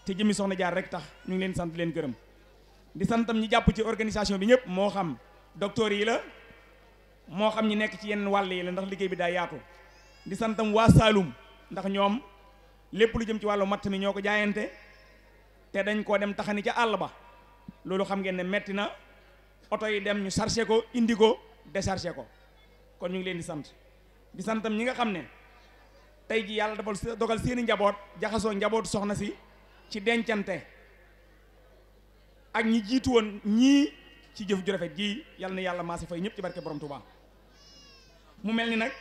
te jëmi soxna jaar rek tax ñu ngi leen sant leen gërëm di santam ñi jàpp ci organisation bi ñëpp moo xam docteur yi la moo xam ñi nekk ci yenn wàll yi la ndax liggéey bi daa yaatu di santam waa Saalum ndax ñoom lépp lu jëm ci wàllu matt mi ñoo ko jaayante te dañ koo dem taxani ca àll ba loolu xam ngeen ne metti na oto yi dem ñu chargé ko indi ko déchargé ko kon ñu ngi leen di santam ñi nga xam ne tey ji yàlla dafa dogal seeni njaboot jaxasoo njabootu soxna si ci dencante ak ñi jiitu woon ñii ci jëf ju rafet ji yàlla na yàlla maasi fay ñëpp ci barke borom Touba mu mel ni nag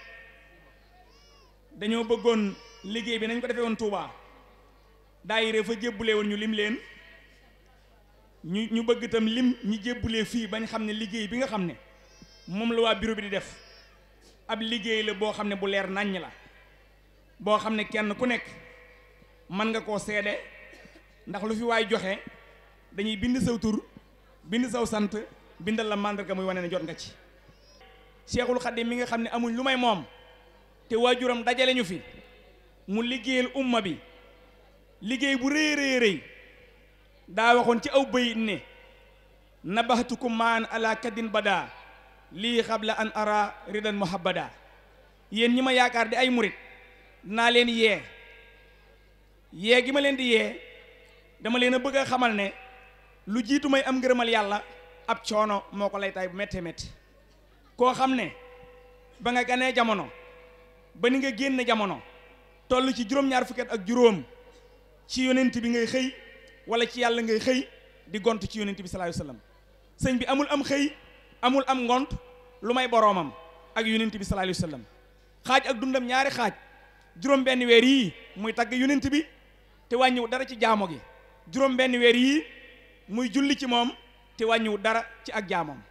dañoo bëggoon liggéey bi nañ ko defee woon Touba daayira fa jébbulee woon ñu lim leen ñu bëgg itam lim ñi jébbulee fii bañ xam ne liggéey bi nga xam ne moom la waa bureau bi di def ab liggéey la boo xam ne bu leer naññ la boo xam ne kenn ku nekk mën nga koo seede ndax lu fi waay joxe dañuy bind saw tur bind saw sant bindal la màndarga muy wane ne jot nga ci Cheikhul Khadim mi nga xam ne amuñ lu may moom te waajuram dajale ñu fi mu liggéeyal umma bi liggéey bu rëy rëy rëy daa waxoon ci aw bayit ne nabaxtukum maan ala kadin bada lii xabla an ara ridan muhabbada yéen ñi ma yaakaar di ay murit naa leen yee gi ma leen di yee dama leen a bëgg a xamal ne lu jiitu may am ngërëmal yàlla ab coono moo ko lay tay bu méttee métti koo xam ne ba nga ganee jamono ba ni nga génn jamono toll ci juróom-ñaar fukki at ak juróom ci yonent bi ngay xëy wala ci yàlla ngay xëy di gont ci yonent bi sallallahu alayhi wasallam sëñ bi amul am xëy amul am ngont lu may boroomam ak yonent bi sallallahu alayhi wasallam xaaj ak dundam ñaari xaaj juróom benn weer yii muy tagg yonent bi te wàññiwu dara ci jaamo gi juróom benn weer yii muy julli ci moom te wàññiwu dara ci ak jaamam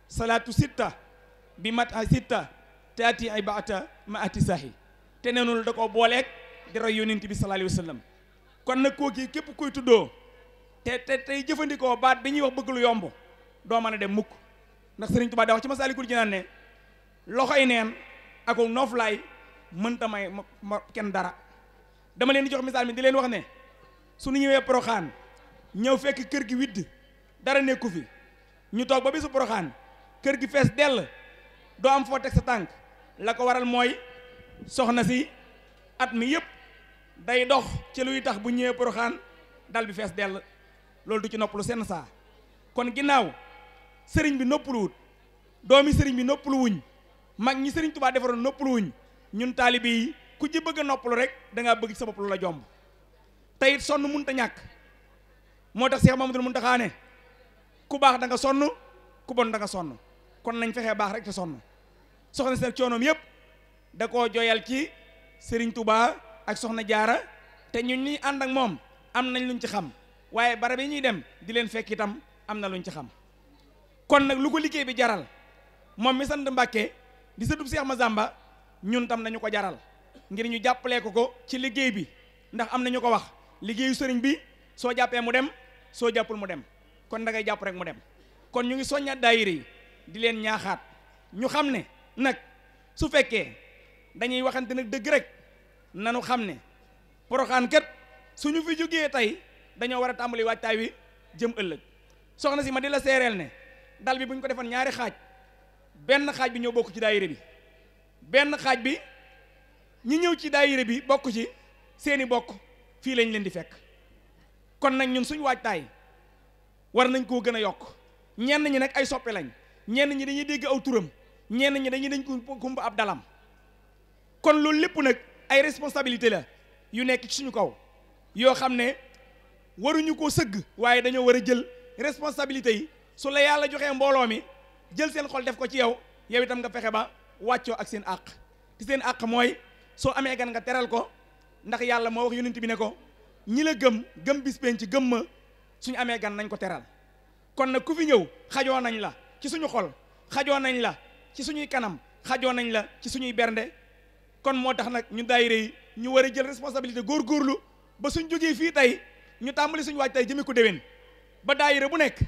salaatu sitta bi mata sitta taati ibata ma ati sahi te nenul da ko booleeg di roy yonent bi sallallahu alayhi wasallam kon nag kooki képp koy tuddoo te tey jëfandikoo baat bi ñuy wax bëgg lu yomb doo mën a dem mukk ndax Sëriñ Tuubaa da wax ci Masaalikul Jinaan ne loxoy neen ak nooflaay mënta may ma kenn dara dama leen di jox misaal mi di leen wax ne suñu ñëwee Poroxaan ñëw fekk kër gi widd dara nekku fi ñu toog ba bisu Poroxaan kër gi fees dell doo am foo teg sa tànk la ko waral mooy soxna si at mi yëpp day dox ci luy tax bu ñëwee Poroxaan dal bi fees dell loolu du ci noppalu seen saa kon ginnaaw sëriñ bi noppaluwut doomi sëriñ bi noppalu wuñ mag ñi Sëriñ Tuubaa defaroon noppalu wuñ ñun taalibe yi ku ci bëgg a noppalu rek da ngaa bëgg sa bopp lu la jomb te it sonn mënut a ñàkk moo tax Cheikh Mamadou Mountakha ne ku baax da nga sonn ku bon da nga sonn kon nañ fexee baax rek te sonn soxna si coonoom yëpp da koo jooyal ci Sëriñ Tuubaa ak soxna Jaara te ñun ñi ànd ak moom am nañ luñ ci xam waaye barab yi ñuy dem di leen fekk itam am na luñ ci xam kon nag lu ko liggéey bi jaral moom mi sant Mbàkke di sëtub Seex Masamba ñun tam nañu ko jaral ngir ñu jàppalee ko ci liggéey bi ndax am nañu ko wax liggéeyu sëriñ bi soo jàppee mu dem soo jàppul mu dem kon da ngay jàpp rek mu dem kon ñu ngi soññaat daayira yi di leen ñaaxaat ñu xam ne nag su fekkee dañuy waxante nag dëgg rek nanu xam ne Poroxaan kat suñu fi jógee tey dañoo war a tàmbali waajtaay wi jëm ëllëg soxna si ma di la seereel ne dal bi bu ñu ko defoon ñaari xaaj, benn xaaj bi ñoo bokk ci daayira bi, benn xaaj bi ñi ñëw ci daayira bi bokk ci seeni bokk fii lañ leen di fekk. kon nag ñun suñu waajtaay war nañ koo gën a yokk. ñenn ñi nag ay soppe lañ, ñenn ñi dañuy dégg aw turam, ñenn ñi dañ kumba ab dalam. kon loolu lépp nag ay responsabilité la yu nekk ci suñu kaw yoo xam ne waruñu koo sëgg, waaye dañoo war a jël responsabilité yi. su la yàlla joxee mbooloo mi jël seen xol def ko ci yow, yow itam nga fexe ba wàccoo ak seen àq. te seen àq mooy soo amee gan nga teral ko, ndax yàlla moo wax yonent bi ne ko ñi la gëm bis penc ci gëm ma suñu amee gan nañ ko teral. kon nag ku fi ñëw xajoo nañ la ci suñu xol, xajoo nañ la ci suñuy kanam, xajoo nañ la ci suñuy bernde. kon moo tax nag ñu daayira yi ñu war a jël responsabilité góorgóorlu ba suñ jógee fii tey ñu tàmbali suñu waaj tey jëme ko déwén, ba daayira bu nekk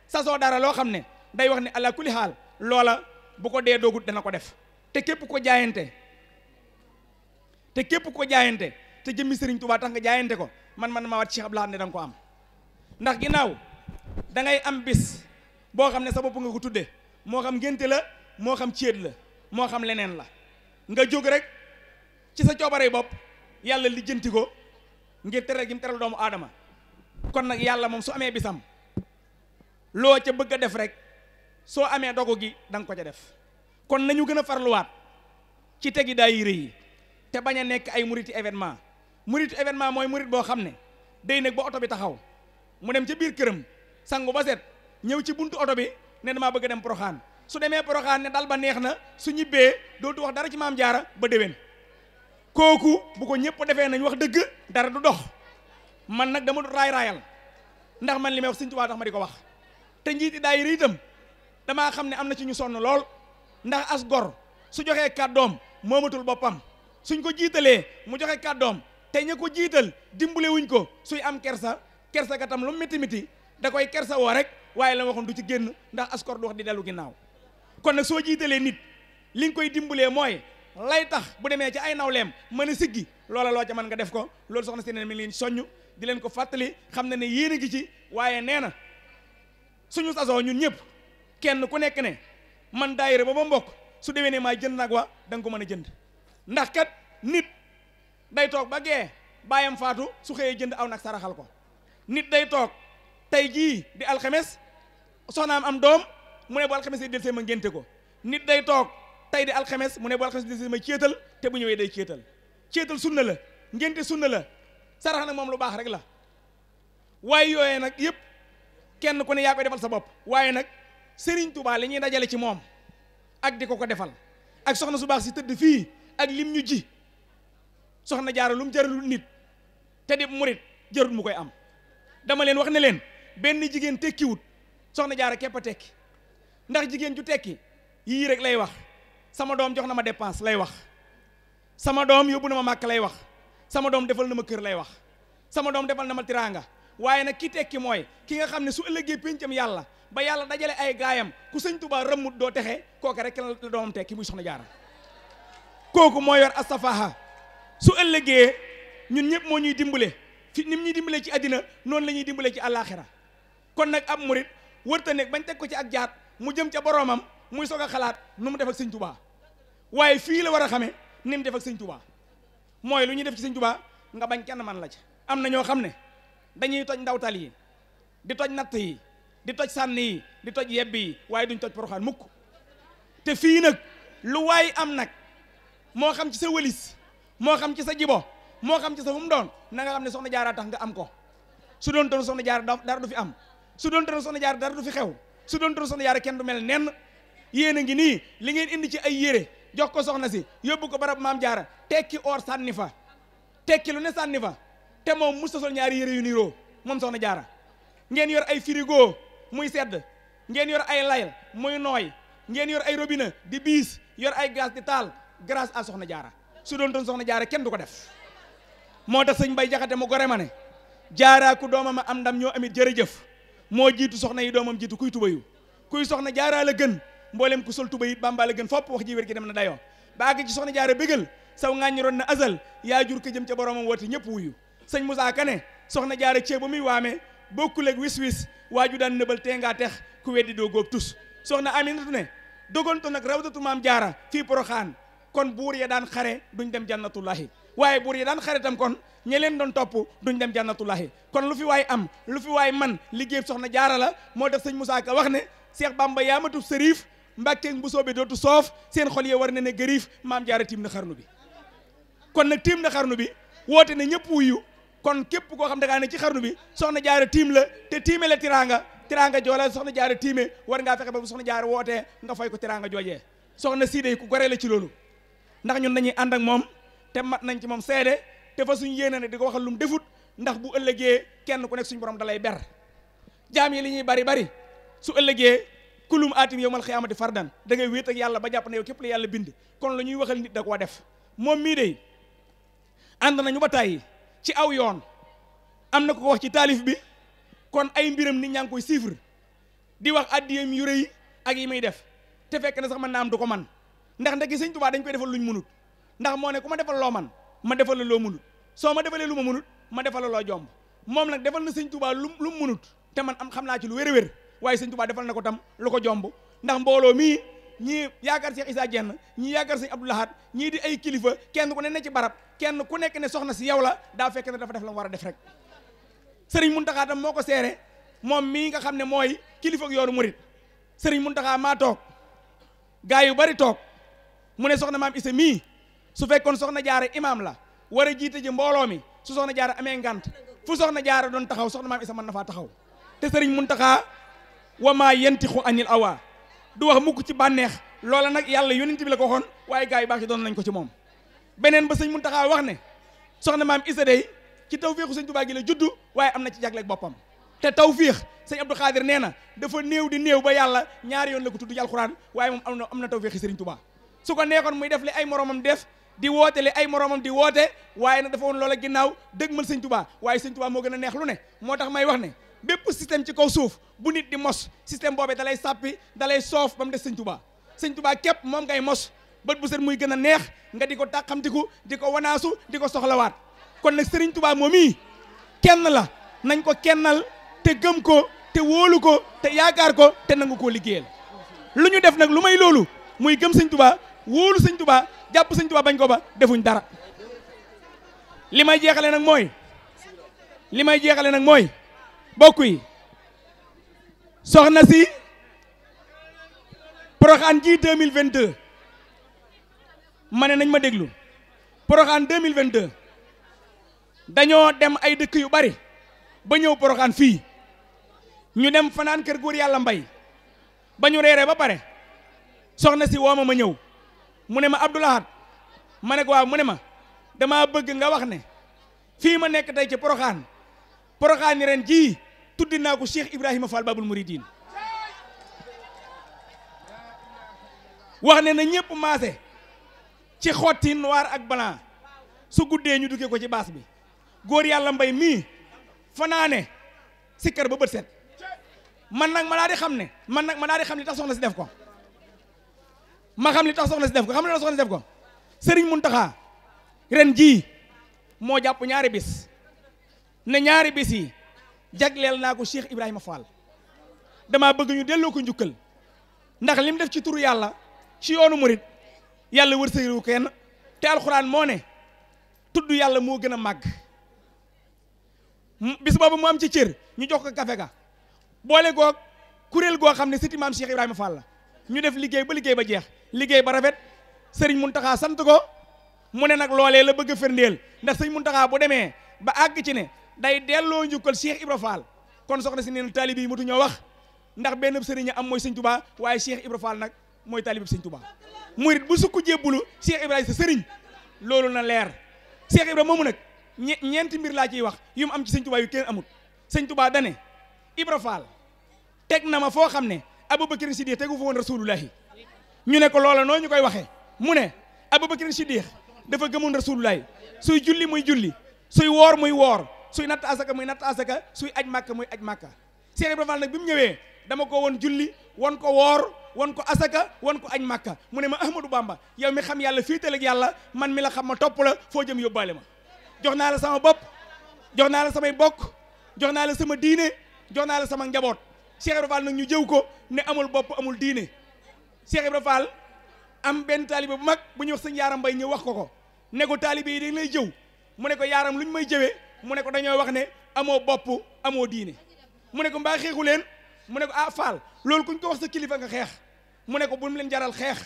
sasoo dara loo xam ne day wax ne ala kulli xaal loola bu ko dee doogut dana ko def. te képp ko jaayante te jëmmi Sëriñ Tuubaa tax nga jaayante ko, man ma wat Cheikh Abdoul Ahad ne da nga ko am. ndax ginnaaw da ngay am bis boo xam ne sa bopp nga ko tudde, moo xam ngénte la, moo xam céet la, moo xam leneen la, nga jóg rek ci sa coobare bopp yàlla lijjanti ko ngir teral gi mu teral doomu aadama. kon nag yàlla moom su amee bisam loo ca bëgg a def rek soo amee dogu gi da nga ko ca def. kon nañu gën a farluwaat ci tegi daayira yi te bañ a nekk ay muriti événement. muriti événement mooy murit boo xam ne day nekk ba oto bi taxaw mu dem ca biir këram sangu ba set ñëw ci buntu oto bi ne damaa bëgg a dem Poroxaan. su demee Poroxaan ne dal ba neex na, su ñibbee dootu wax dara ci Maam Jaara ba déwén. kooku bu ko ñëpp defee nañ wax dëgg dara du dox. man nag dama du raayal ndax man li may wax Sëñ Tuubaa tax ma di ko wax. te njiiti daayira itam damaa xam ne am na ci ñu sonn lool, ndax as gor su joxee kàddoom moomatul boppam. suñ ko jiitalee mu joxe kàddoom te ña ko jiital dimbale wuñ ko, suy am kersa ga tam lu métti métti da koy kersa woo rek, waaye la waxoon du ci génn, ndax as gor du wax di dellu ginnaaw. kon nag soo jiitalee nit li nga koy dimbalee mooy lay tax bu demee ci ay nawleem mën a siggi, loola loo ca mën nga def ko. loolu soxna si ne mi ngi leen soññ di leen ko fàttali, xam na ne yéen a ngi ci, waaye nee na suñu sasoo ñun ñëpp kenn ku nekk ne man daayira ba mbokk su demee ne maa jënd nag wa da nga ko mën a jënd. ndax kat nit day toog ba gee baayam faatu su xëyee jënd aw nag saraxal ko. nit day toog tey jii di alxames soxnaam am doom mu ne bu alxames yi del see ma ngénte ko. nit day toog tey di alxames mu ne bu alxames del see ma céetal, te bu ñëwee day céetal sunna la, ngénte sunna la, sarax nag moom lu baax rek la. waaye yooyee nag yëpp kenn ku ne yaa koy defal sa bopp. waaye nag Serigne Touba li ñuy dajale ci moom ak di ko defal, ak soxna su baax si tëdd fii ak lim ñu ji, soxna Jaara lu mu jarul nit te di murit jarul mu koy am. dama leen wax ne leen benn jigéen tekkiwut, soxna Jaara képp a tekki. ndax jigéen ju tekki yii rek lay wax: sama doom jox na ma dépense lay wax, sama doom yóbbu na ma màkk lay wax, sama doom defal na ma kër lay wax, sama doom defal na ma tiraanga. waaye nag ki tekki mooy ki nga xam ne su ëllëgee péncam yàlla ba yàlla dajale ay gaayam ku Sëñ Tuubaa rëmmut doo texe, kooku rek la doomam tekki muy soxna Jaara. kooku moo yor astafaha. su ëllëgee ñun ñëpp moo ñuy dimbale, fi nim ñuy dimbale ci àddina noonu la ñuy dimbale ci àllaaxira. kon nag ab murit wërta nekk bañ teg ko ci ak jaat mu jëm ca boroomam muy soog a xalaat nu mu def ak Sëñ Tuubaa. waaye fii la war a xamee ni mu def ak Sëñ Tuubaa. mooy lu ñuy def ci Sëñ Tuubaa nga bañ kenn man la ci. am na ñoo xam ne dañuy toj ndawtal yi, di toj natt yi, di toj sànni yi, di toj yebbi yi, waaye duñ toj Poroxaan mukk. te fii nag lu waay am nag, moo xam ci sa wëlis, moo xam ci sa jibo, moo xam ci sa fu mu doon, na nga xam ne soxna Jaara tax nga am ko. su doon toon soxna Jaara dara du fi am, su doon toon soxna Jaara dara du fi xew, su doon toon soxna Jaara kenn du mel nenn. yéen a ngi nii li ngeen indi ci ay yére jox ko soxna si, yóbbu ko barab Maam Jaara, tekki or sànni fa, tekki lu ne sànni fa, te moom musta sol ñaari yére yu niiroo moom soxna Jaara. ngeen yor ay frigo muy sedd, ngeen yor ay layal muy nooy, ngeen yor ay robinet di biis, yor ay gaz di taal, grâce à soxna Jaara. su doon toon soxna Jaara kenn du ko def. moo tax sëñ Bay Jaxate mu gore ma ne Jaara ku doomam a am ndam ñoo amit jërëjëf. moo jiitu soxna yi doomam jiitu kuy tubayu, kuy soxna Jaara la gën, mboolem ku sol tuba it Bàmba la gën fopp. wax ji wér gi dem na dayoo ba àgg ci soxna Jaara bégal saw ŋàññi ron na azal, yaa jur ko jëm ca boromam woote ñëpp wuyu. sëñ Moussa Ka ne soxna Jaara ceeb ba muy waamee bokkul ak wis-wis, waaju daan nëbal tee ngaa tex ku weddi doo góob tus. soxna Aminatu ne dogonto nag rawdatu maam jaara fii Poroxaan kon buur ya daan xare duñ dem jannatullahi waaye buur ya daan xare tam kon ñe leen doon topp duñ dem jannatullahi kon lu fi waay am lu fi waay man liggéey soxna jaara la moo tax sëñ Moussa Ka wax ne Cheikh Bamba yaamatub sërif Mbàkke bu soobee dootu soof seen xol yee war na ne gëriif maam jaara tiim na xarnu bi kon nag tiim na xarnu bi woote na ñëpp wuyu kon képp koo xam da ngaa ne ci xarnu bi soxna jaara tiim la te tiime la tiraanga joola soxna jaara tiime war ngaa fexe ba bu soxna jaara wootee nga fay ko tiraanga joojee soxna Siidey ku gore la ci loolu ndax ñun dañuy ànd ak moom te mat nañ ci moom seede te fa suñ yéene ne di ko waxal lu mu defut ndax bu ëllëgee kenn ku nekk suñu borom dalay ber jaam yi li ñuy bari su ëllëgee kulum aatim yawmal xiyaamati fardan da ngay wéet ak yàlla ba jàpp ne yow képp la yàlla bind kon lu ñuy waxal nit da koo def moom mii de ànd nañu ba tàyyi ci aw yoon am na ko wax ci taalif bi kon ay mbiram nit ñaa ngi koy chiffre di wax addiyam yu rëy ak yi muy def te fekk na sax man naa am du ko man ndax ndeke sëñ Tuubaa dañ koy defal luñ munut ndax moo ne ku ma defal loo man ma defal la loo munut soo ma defalee lu ma munut ma defal la loo jomb moom nag defal na sëñ Tuubaa lu munut te man am xam naa ci lu wér-wér waaye sëñ Tuubaa defal na ko tam lu ko jomb ndax mbooloo mii ñii yaakaar Cheikh Issa Diène ñii yaakaar sëñ Abdou Lahad ñii di ay kilifa kenn ku ne ci barab kenn ku nekk ne soxna si yow la daa fekk ne dafa def la mu war a def rek sëriñ Muntaxa tam moo ko seere moom mii nga xam ne mooy kilifa ak yoonu murit sëriñ Muntaxa maa toog gaa yu bari toog mu ne soxna maam Issa mii su fekkoon soxna jaara imaam la war a jiite ji mbooloo mi su soxna jaara amee ngant fu soxna jaara doon taxaw soxna maam Issa mën na faa taxaw te sëriñ Muntaxa wa maa yantixu anil awa du wax mukk ci bànneex loola nag yàlla yonent bi la ko waxoon waaye gaa yu baax yi doon nañ ko ci moom beneen ba sëñ Muntaxa wax ne soxna maam Issa day ci tawfiixu sëñ Tuubaa gi la juddu waaye am na ci jagleeg boppam te tawfiix sëñ Abdou Khadir nee na dafa néew di néew ba yàlla ñaari yoon la ko tudd ci alxuraan waaye moom am na tawfiixi sëriñ Tuubaa su ko neexoon muy def li ay moromam def di woote li ay moromam di woote waaye nag dafa woon loola ginnaaw dëgmal sëñ Tuubaa waaye sëñ Tuubaa moo gën a neex lu ne moo tax may wax ne bépp système ci kaw suuf bu nit di mos système boobee dalay sàppi dalay soof ba mu des sëñ Tuubaa képp moom ngay mos bët bu set muy gën a neex nga di ko tàqamtiku di ko wanaasu di ko soxlawaat kon nag sëriñ Tuubaa moom ii kenn la nañ ko kennal te gëm ko te wóolu ko te yaakaar ko te nangu koo liggéeyal lu ñu def nag lu may loolu muy gëm sëñ Tuubaa wóolu sëñ Tuubaa jàpp sëñ Tuubaa bañ ko ba defuñ dara li may jeexale nag mooy bokk yi soxna si Porokhane ji 2022 ma ne nañ ma déglu Porokhane 2022 dañoo dem ay dëkk yu bari ba ñëw Porokhane fii ñu dem fanaan kër góor yàlla mbay ba ñu reeree ba pare soxna si woo ma ñëw mu ne ma Abdou Lahad ma ne ko waaw mu ne ma damaa bëgg nga wax ne fii ma nekk tey ci Porokhane ni ren jii tuddi naa ko Cheikh Ibrahima Fall Babul Mouridine wax ne na ñëpp maase ci xotti noir ak blanc su guddee ñu duggee ko ci baas bi góor yàlla mbay mii fanaane sikkar ba bët set man nag ma daa di xam li tax soxna si def ko xam ne la soxna si def ko sëriñ Muntaxa ren jii moo jàpp ñaari bis ne ñaari bis yi jagleel naa ko Cheikh Ibrahima Fall damaa bëgg ñu delloo ko njukkal ndax lim def ci turu yàlla ci yoonu murit yàlla wërsëgu kenn te alxuraan moo ne tudd yàlla moo gën a màgg bis boobu mu am ci cër ñu jox ko kafe ga boole goog kuréel goo xam ne sëti maam Cheikh Ibrahima Fall la ñu def liggéey ba jeex liggéey ba rafet sëriñ Muntaxa sant ko mu ne nag loolee la bëgg a firndeel ndax sëriñ Muntaxa bu demee ba àgg ci ne day delloo njukkal Cheikh Ibra Fall kon soxna si nee na taalibe yi matu ñoo wax ndax benn sëriñ am mooy sëñ Tuubaa waaye Cheikh Ibra Fall nag mooy taalibe sëñ Tuubaa murit bu sukk jébbulu Cheikh Ibrahima sa sëriñ loolu na leer Cheikh Ibra moomu nag ñeenti mbir laa ciy wax yu mu am ci sëñ Tuubaa yu kenn amut sëñ Tuubaa dane Ibra Fall teg na ma foo xam ne Abubakar Siddiq tegu fa woon rasulullahi ñu ne ko loola noo ñu koy waxee mu ne Abubakar Siddiq dafa gëmoon rasulullahi suy julli muy julli suy woor muy woor suy natt asaka muy natt asaka suy aj màkka muy aj màkka Cheikh Ibra Fall nag bi mu ñëwee dama ko won julli won ko woor won ko asaka won ko aj màkka mu ne ma Ahmadou Bamba yow mi xam yàlla féetal ak yàlla man mi la xam ma topp la foo jëm yóbbaale ma jox naa la sama bopp jox naa la samay bokk jox naa la sama diine jox naa la sama njaboot Cheikh Ibra Fall nag ñu jëw ko ne amul bopp amul diine. Cheikh Ibra Fall am benn taalibe bu mag bu ñuy wax sëñ Yaaram Mbay ñëw wax ko ne ko taalibe yi dañ lay jëw mu ne ko Yaaram lu ñu may jëwee mu ne ko dañoo wax ne amoo bopp amoo diine. mu ne ko mbaa xeexu leen mu ne ko ah Fall loolu kuñ ko wax sa kilifa nga xeex mu ne ko bu mu leen jaral xeex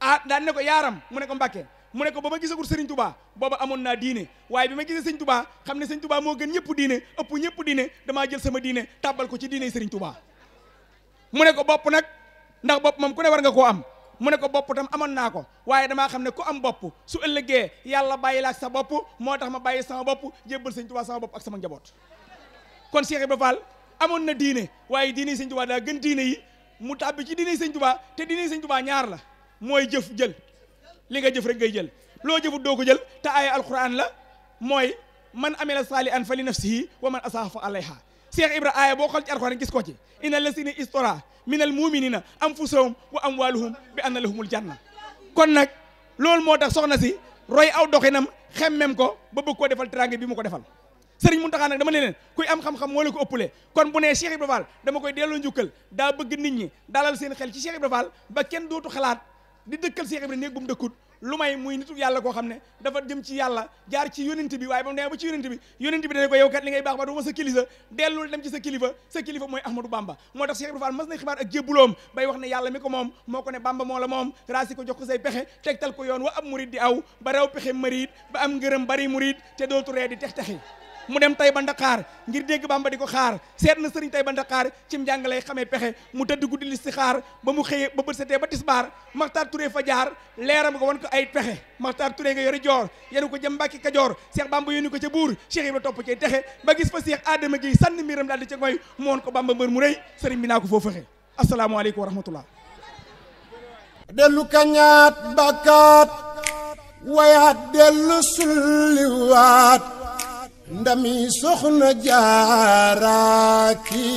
ah daan ne ko Yaaram mu ne ko Mbàkke mu ne ko ba ma gisagul Serigne Touba booba amoon naa diine waaye bi ma gisee Serigne Touba xam ne Serigne Touba moo gën ñëpp diine ëpp ñëpp diine damaa jël sama diine tàbbal ko ci diine Serigne Touba. mu ne ko bopp nag ndax bopp moom ku ne war nga koo am mu ne ko bopp tam amoon naa ko waaye damaa xam ne ku am bopp su ëllëgee yàlla bàyyi la ak sa bopp moo tax ma bàyyi sama bopp jébbal Serigne Touba sama bopp ak sama njaboot. kon Cheikh Ibra Fall amoon na diine waaye diine Serigne Touba daa gën diine yi mu tàbbi ci diine Serigne Touba te diine Serigne Touba ñaar la mooy jëf jël. li nga jëf rek ngay jël loo jëfut doo ko jël te aaya alquran la mooy man amila saalihan fa li nafsihi wa man asaa fa alayha. Cheikh Ibra aaya boo xool ci alquran gis ko ci inna lasina istora minal muminina anfusahum wa amwaluhum bi anna lahumul janna. kon nag loolu moo tax soxna si roy aw doxinam xemmem ko ba bëgg koo defal teraange bi mu ko defal. Sëriñ Muntaxa nag dama ne leen kuy am xam-xam moo la ko ëppale kon bu nee Cheikh Ibra Fall dama koy delloo njukkal daa bëgg nit ñi dalal seen xel ci Cheikh Ibra Fall ba kenn dootu xalaat di dëkkal Cheikh Ibra néeg bu mu dëkkut lu may muy nitu yàlla koo xam ne dafa jëm ci yàlla jaar ci yonent bi waaye ba mu demee ba ci yonent bi dane ko yow kat li ngay baax ba du ma sa kilifa dellul dem ci sa kilifa mooy Ahmadou Bamba. moo tax Cheikh Ibra Fall mas na xibaar ak jébbuloom bay wax ne yàlla mi ko moom moo ko ne Bamba moo la moom raasi ko jox ko say pexe tegtal ko yoon wa ab murid di aw ba raw pexe marid ba am ngërëm bari murid te dootu ree di tex-texi mu dem Tayba Ndakaar ngir dégg Bamba di ko xaar seet na sëriñ Tayba Ndakaar cim njàng lay xamee pexe mu tëdd guddi li si xaar ba mu xëyee ba bët setee ba tisbaar Maxtaar Touré fa jaar leeram ko wan ko ay pexe Maxtaar Touré nga yori joor yenu ko jëm Mbàkke Kajoor Cheikh Bamba yónni ko ca buur Cheikh Ibra topp cay texe ba gis fa Cheikh Adama Gueye sànni mbiram daal di ca ngoy mu woon ko Bamba mbër mu rëy sëriñ bi naa ko foo fexe asalaamaaleykum wa rahmatullah. dellu kañaat bakkaat wayaat dellu sulliwaat ndami soxna jaara ki